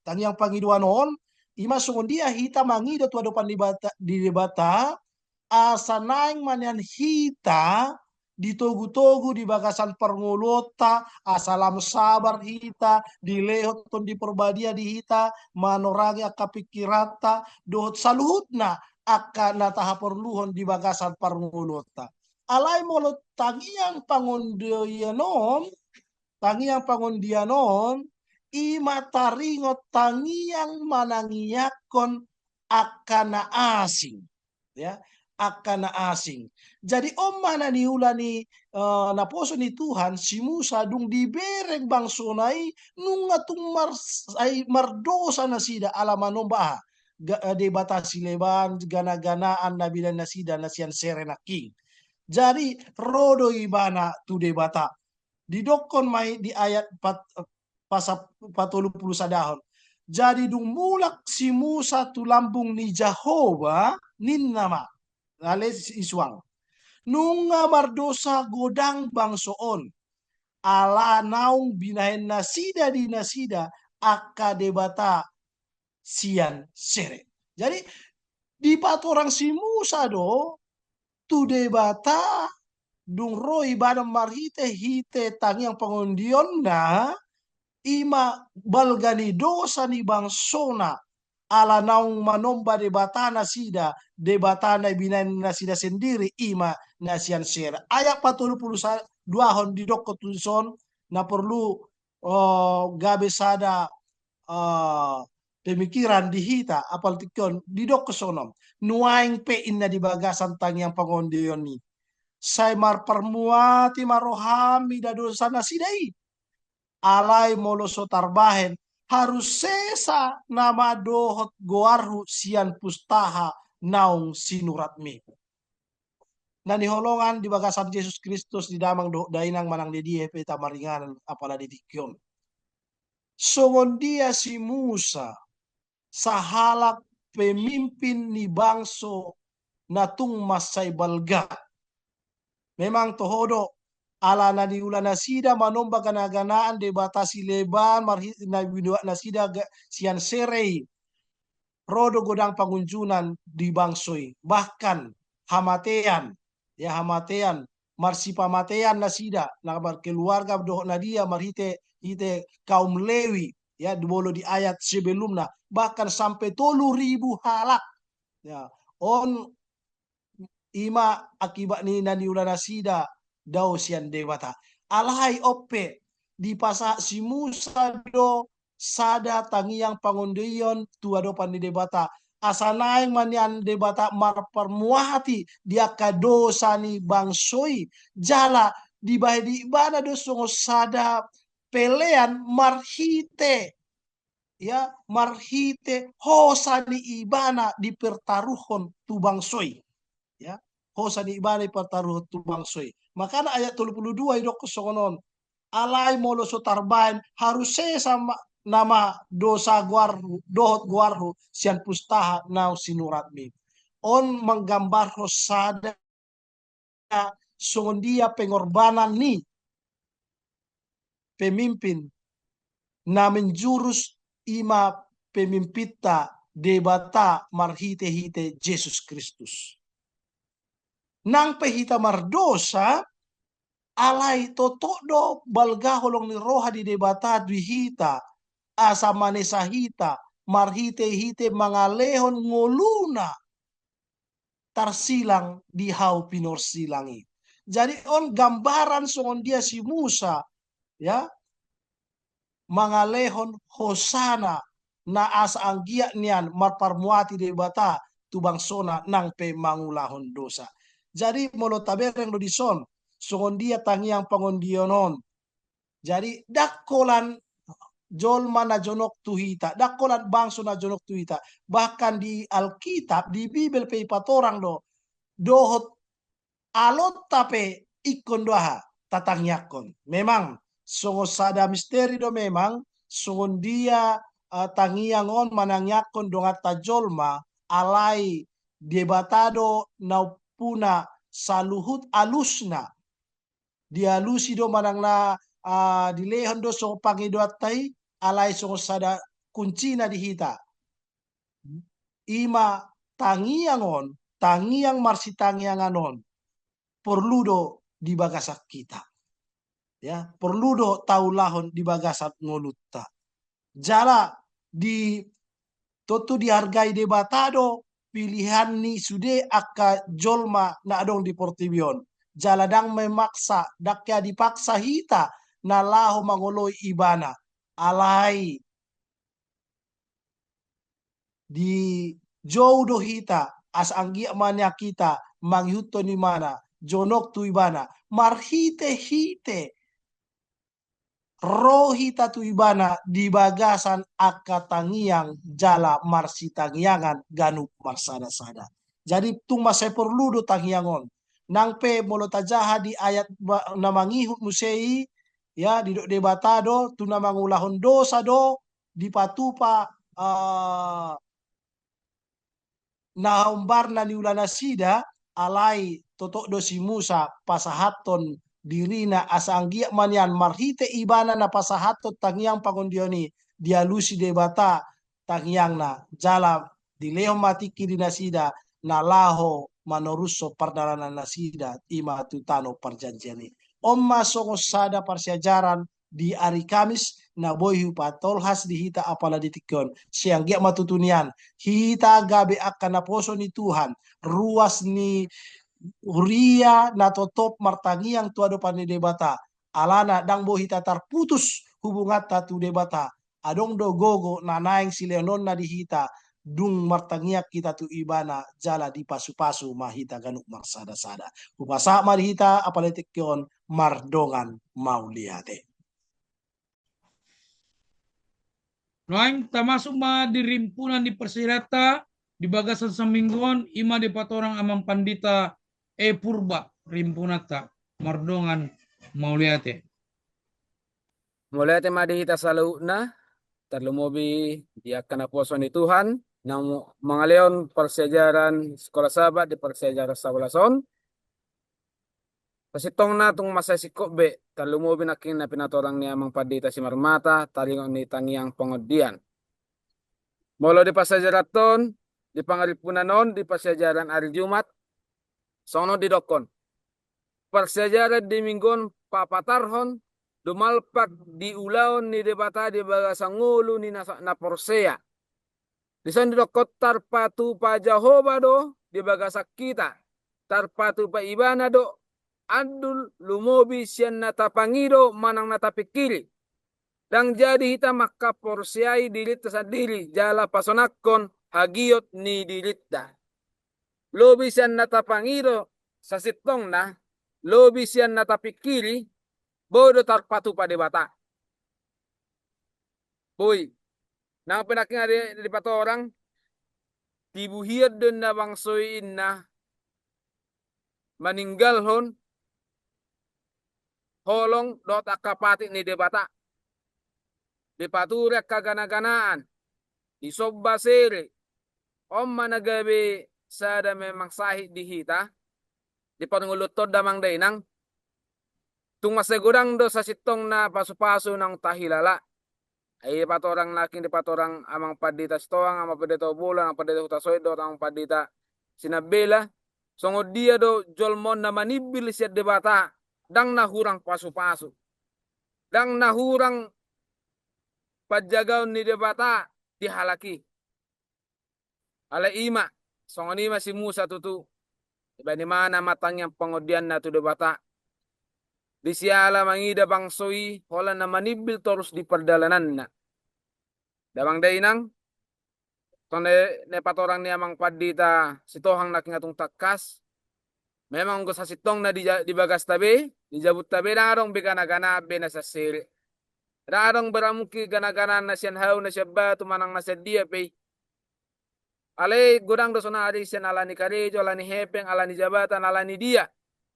Tangiang pangidoan on ima songon dia hita mangido tu adopan ni Debata, di Debata asa naeng ma nian hita ditogu-togu di bagasan parngoluonta, asa lam sabar hita, dilehon Tondi Parbadia di hita, manorangi angka pingkiranta, dohot saluhutna angka na tahaporluhon di bagasan parngoluonta. Alai molo tangiang pangondion on, tangiang pangondion on, ima taringot tangiang manangiangkon angka na asing. Ya, angka na asing. Jadi on ma na niula ni eh, naposo ni Tuhan si Musa dung dibereng bangsona i nunga tung mar, ai, mardosa nasida ala manomba aha? Ga, eh, debata sileban gana-ganaan na binaen nasida na sian sere nangkin. Jadi ro do ibana tu Debata. Didokkon ma i di ayat pat, pasal patolu pulu sadahon. Jadi dung mulak si Musa tu lambung ni Jahowa ninna ma, ale isuang. Nunga mardosa godang bangso on ala naung binaen nasida di nasida angka debata sian sere. Jadi dipatorang si Musa do tu Debata dung ro ibana marhite-hite tangiang pangondionna ima balga ni dosa ni bangsona ala naung manomba debata nasida, debata na binaen nasida sendiri ima na sian sere. Ayat patolu pulu duahon didokkon tu son na porlu uh, gabe sada uh, pemikiran di hita apalagi on didok sonom nuaeng pe inna di bagasan tangiang pangondion i sai marparmuati ma rohami da dosa nasida i alai molo so tarbahen harus sesa nama dohot goarhu sian pustaha naung sinuratmi. Na niholongan di bagasan Jesus Kristus di damang dohot dainang manang di dia pe hita maringanan apala di tingki on. Songon dia si Musa sahalak pemimpin ni bangso na tung mansai balga. Memang toho do ala na niula nasida manomba gana-ganaan debata sileban marhi na binuat nasida sian sere i. Ro do godang pangunjunan di bangso i bahkan hamatean ya hamatean marsipamatean nasida na markeluarga dohot na dia marhite hite kaum Lewi ya di bolo di ayat sebelumna bahkan sampe tolu ribu halak ya on ima akibat ni na niula nasida dao sian Debata. Alai ope dipasahat si Musa do sada tangiang pangondion tu adopan ni Debata asa naeng ma nian Debata marparmuati di angka dosa ni bangso i jala dibahen ibana do songon sada pelean marhite ya marhite hosa ni ibana dipertaruhon tu bangso i ya hosa ni ibana dipertaruhon tu bangso i makana ayat tolu pulu dua idokkon songon on alai molo so tarbaen harus sesa nama dosa goarhu dohot goarhu sian pustaha naung sinuratmi on manggambarhon sada songon dia pengorbanan ni pemimpin na menjurus ima pemimpinta Debata marhite-hite Jesus Kristus. Nang pe hita mardosa alai totop do balga holong ni roha di Debata di hita asa manesa hita marhite-hite mangalehon ngoluna tarsilang di hau pinorsilang i. Jadi on gambaran songon dia si Musa, ya, mangalehon hosana na asa anggiat nian marparmuati Debata tu bangsona nang pe mangulahon dosa. Jadi molo tabereng do dison, songon dia tangiang pangondian on. Jadi ndang holan jolma na jonok tu hita, ndang holan bangso na jonok tu hita. Bahkan di Alkitab, di Bibel pe dipatorang do, dohot alonta pe ingkon do aha, tatangiangkon. Memang songon sada misteri do memang, songon dia, eh, tangiang on manangiangkon donganta jolma, alai Debata do na umpuna saluhut alusna. Dialusi do manang na, ah, dilehon do songon pangidoanta i, alai songon sada kuncina di hita. I ma tangiang on, tangiang marsitangiangan on porlu do di bagasan hita. Ya, porlu do taulahon di bagasan ngolunta. Jala di, tontu dihargai Debata do pilihan ni sude angka jolma na adong di portibi on. Jala ndang memaksa, ndang hea dipaksa hita na laho mangoloi Ibana. Alai dijou do hita, asa anggiat ma nian hita mangihuthon Ibana, jonok tu Ibana, marhitehite ro hita tu Ibana di bagasan angka tangiang jala marsitangiangan ganup marsadasada. Jadi tung mansai porlu do tangiang on. Nang pe molo tajaha di ayat ba-, na mangihut muse i, ya, didok Debata do tu na mangulahon dosa do dipatupa, eh, na hombar na niula nasida, alai totop do si Musa pasahathon dirina asa anggiat ma nian marhite ibana na pasahathon tangiang pangondian i dialusi Debata tangiangna, jala dilehon ma tingki di nasida na laho manorushon pardalanan nasida i ma tu tano parjanjian i. On ma songon sada parsiajaran di ari Kamis na boi hupatolhas di hita apala di tingki on. Sai anggiat ma tutu nian hita gabe angka naposo ni Tuhan, ruas ni huria na totop martangiang tu adopan ni Debata. Alana ndang boi hita tarputus hubunganta tu Debata. Adong do gogo na naeng silehononna di hita, dung martangiang hita tu Ibana jala dipasupasu ma hita ganup marsadasada. Hupasahat ma di hita apala di tingki on, mardongan mauliate. Nuaeng tamasuk ma di rimpunan ni parsiajaranta di bagasan saminggu on, i ma dipatorang Amang Pandita E Purba rimpunanta, mardongan mauliate. Mauliate ma di hita saluhutna, tarlumobi di angka naposo ni Tuhan na mangalehon parsiajaran Sikola Sabat di parsiajaran sabolas on. Sasintongna tung mansai singkop be, tarlumobi nangkin na pinatorang ni Amang Pandita Simarmata taringot ni tangiang pangondian. Molo di parsiajaran on, di pangarimpunan on, di parsiajaran ari Jumat, songon on didokkon. Parsiajaran di minggu on papatarhon, dumalpak di ulaon ni Debata di bagasan ngolu ni na, na porsea. Dison didokkon tarpatupa Jahowa do di bagasan hita, tarpatupa Ibana do andul lumobi sian na tapangido manang na tapingkiri. Ndang jadi hita mangkaporseai dirinta sandiri jala pasonangkon hagiot ni dirinta. Lobi sian na tapangido sasintongna, lobi sian na tapingkiri, boi do tarpatupa Debata. Boi. Nang pe nangkin adi dipatorang, tibu hian do inna bangso i inna maninggalhon holong dohot angka patik ni Debata. Dipature angka ganaganaan, disomba sere, on ma na gabe sada memang sahit di hita, di parngoluanta on damang dainang. Tung mansai godang do sasintongna pasupasu naung tahilala. Ai dipatorang nangkin dipatorang Amang Pandita Sitohang, Amang Pandita Ubola, Amang Pandita Hutasoit dohot Amang Pandita Sinambela. Songon dia do jolma on na manimbil sian Debata, ndang na hurang pasupasu. Ndang na hurang panjagaon ni Debata di halak i. Alai i ma, songon i ma si Musa tutu. Ibana ma na martangiang pangondianna tu Debata. Di siala mangida bangso i holan na manimbil torus di pardalananna. Damang dainang, tong na, na patorang ni amang pandita Sitohang na hingatung tangkas. Memang anggo sasintongna di, di bagasta be, di jabunta be, ndang adong be gana-gana be na sasere. Ndang adong be ramungki gana-gana na sian hau, na sian batu, manang na sian dia pe i. Alai godang do sonari sian ala ni karejo, ala ni hepeng, ala ni jabatan, ala ni dia,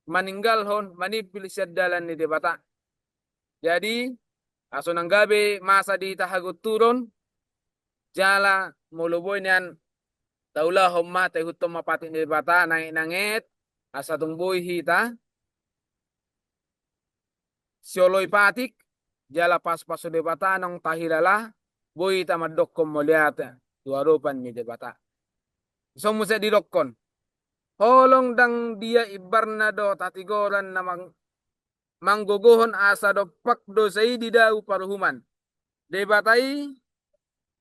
maninggalhon, manimpil sian dalan ni Debata. Jadi, aso nang gabe masa di hita hagunturon, jala molo boi nian taulahon ma, taihuthon ma patik ni Debata, nanget-nanget, asa tung boi hita sioloi patik, jala pasu-pasu Debata naung tahilala, boi hita mandokkon mauliate tu adopan ni Debata. Songon muse didokkon. Holong ndang dia imbarna dohot hatigoran na mang-, manggogohon asa dompak dosa i didau paruhuman. Debata i,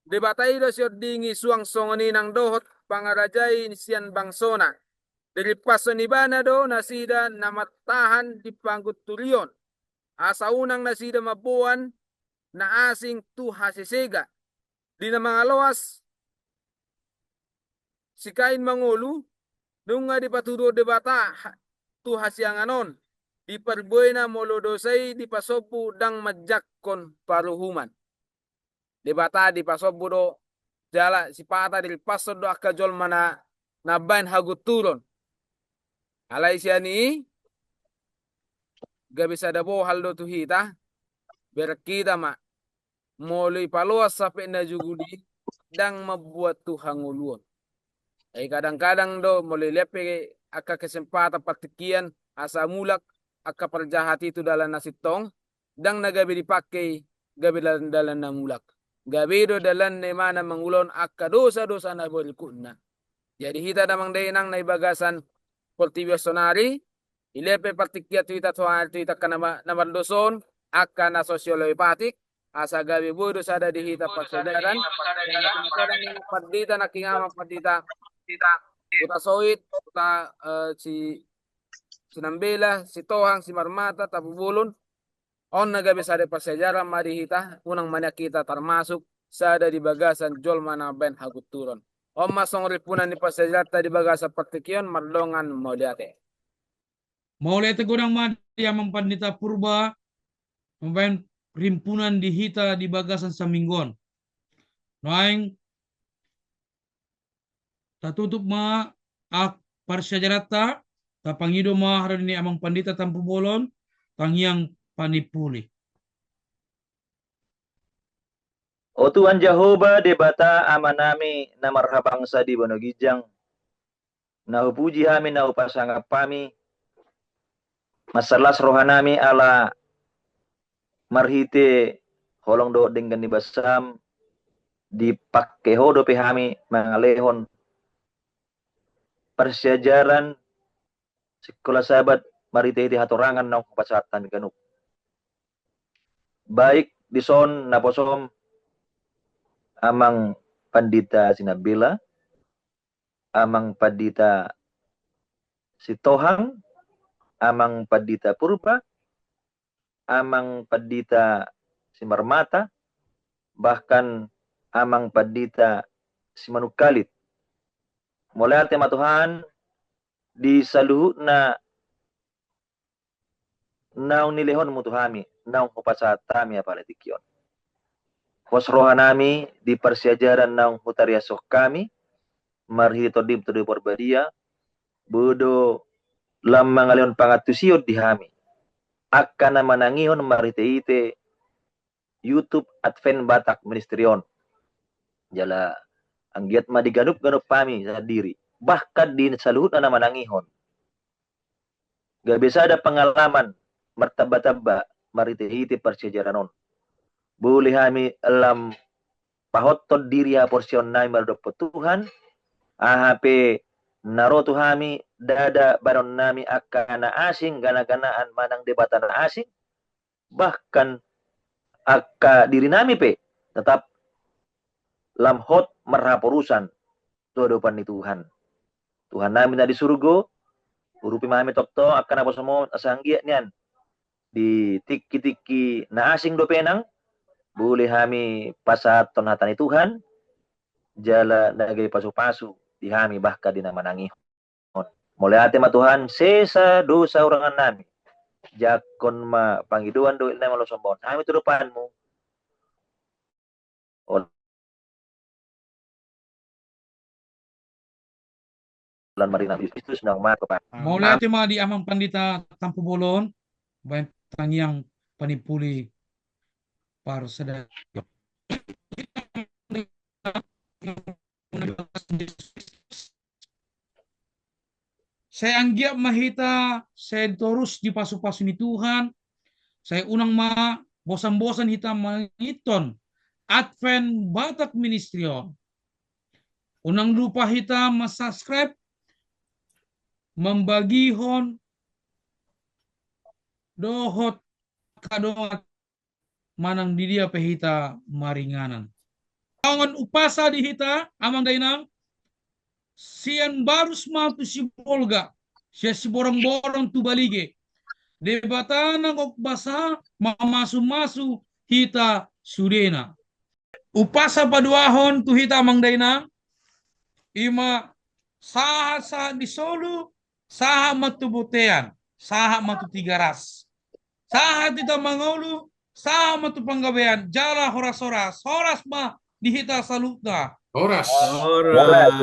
Debata i do sionding i suang songon i nang dohot pangarajai sian bangsona. Dirimpashon ibana do nasida na martahan di pangunturion. Asa unang nasida mamboan na asing tu hasesega. Di na mangaloas si Kain mangolu, nunga dipatuduhon Debata ha-, tu hasiangan on, di parbuena molo dosa i dipasombu ndang manjangkon paruhuman. Debata dipasombu do, jala sipata dirimpashon do angka jolma na, na mambahen hagunturon. Alai sian i, gabe sada bohal do tu hita, bereng hita ma, molo ipaloas hape na jugul i, ndang mambuat tu hangoluon. Ai kadang-kadang do, molo ilean pe angka kesempatan partingkian, asa mulak angka parjahat i tu dalan na sintong, ndang na gabe dipangke i, gabe dalan-dalan na mulak. Gabe do dalan na imana mangulahon angka dosa-dosa na berikutna. Jadi hita damang dainang na di bagasan portibi on sonari, ilean pe partingkian tu hita sonari tu hita angka na ma-, na mardosa on, angka na so sioloi patik, asa gabe boi do sada di hita parsiajaran. Sada ni amang pandita na hinga amang pandita Hutasoit, Huta, eh, si, Sinambela, Sitohang, Simarmata, Tampubolon. On na gabe sada parsiajaran ma di hita, unang ma nian hita tarmasuk sada di bagasan jolma na mambahen hagunturon. On ma songon rimpunan ni parsiajaranta di bagasan partingkian on, mardongan mauliate. Mauliate godang ma di amang pandita Purba, mambahen rimpunan di hita di bagasan saminggu on. Nuaeng tatutup ma, ah, parsiajaranta, tapangido ma haroa ni amang pandita Tampubolon, tangiang panimpuli. O Tuhan Jahowa, Debata Amanami na marhabangsa di banua ginjang, na hupuji hami, na hupasangap hami, mansai las rohanami ala marhite holong dohot denggan ni basam, dipangke Ho dope hami mangalehon parsiajaran Sikola Sabat marhite-hite hatorangan naung hupasahat hami ganup. Baik dison naposom amang pandita Sinambela, amang pandita Sitohang, amang pandita Purba, amang pandita Simarmata, bahkan amang pandita Simanungkalit. Mauliate ma Tuhan di saluhutna naung nilehonmu tu hami, naung hupasahat hami apala tingki on. Pos rohanami di parsiajaran naung hutariashon hami, marhite Tondim, Tondi Parbadia, boi do lam mangalehon pangantusion di hami angka na manangihon marhite-hite YouTube Advent Batak Ministry on. Jala anggiat ma di ganup-ganup hami sandiri, bahkan di saluhutna na manangihon, gabe sada pengalaman martamba-tamba marhite-hite parsiajaran on. Boi hami lam pahothon diri haporseaonnami maradophon Tuhan, aha pe na ro tu hami, ndada bahenonnami angka na asing, gana-ganaan manang debata na asing, bahkan angka dirinami pe tetap lam hot marhaporusan tu adopan ni Tuhan. Tuhannami na di surgo, urupi ma hami tongtong angka naposomon asa anggiat nian di tingki-tingki na asing dope nang, boi hami pasahathon hata ni Tuhan, jala na gabe pasu-pasu di hami bahkan di na manangihon. Mauliate ma Tuhan, sesa dosa hurangannami. Jangkon ma pangidoan dohot nami molo sombong hami tu adopanmu. Ol-, lan marina Kristus nang ma kepa. Mauliate ma di Amang Pandita Tampubolon, baen tangiang panimpuli parsadaan. Sai anggiat ma hita sai torus dipasu-pasu ni Tuhan, sai unang ma bosan-bosan hita mangihuthon Advent Batak Ministry on. Unang lupa hita ma-subscribe, mambagihon dohot angka dongan manang di dia pe hita maringanan. Songon umpasa di hita, Amang Dainang, sian Barus ma tu Sibolga, sian Siborongborong tu Balige. Debata na gok basa mamasu-masu hita sudena. Umpasa paduahon tu hita, Amang Dainang, i ma sahat-sahat di solu, sahat ma tu bontean, sahat ma tu Tigaras. Sahat hita mangolu, sahat ma tu panggabean, jala horas-horas, horas ma di hita saluhutna. Horas. Horas.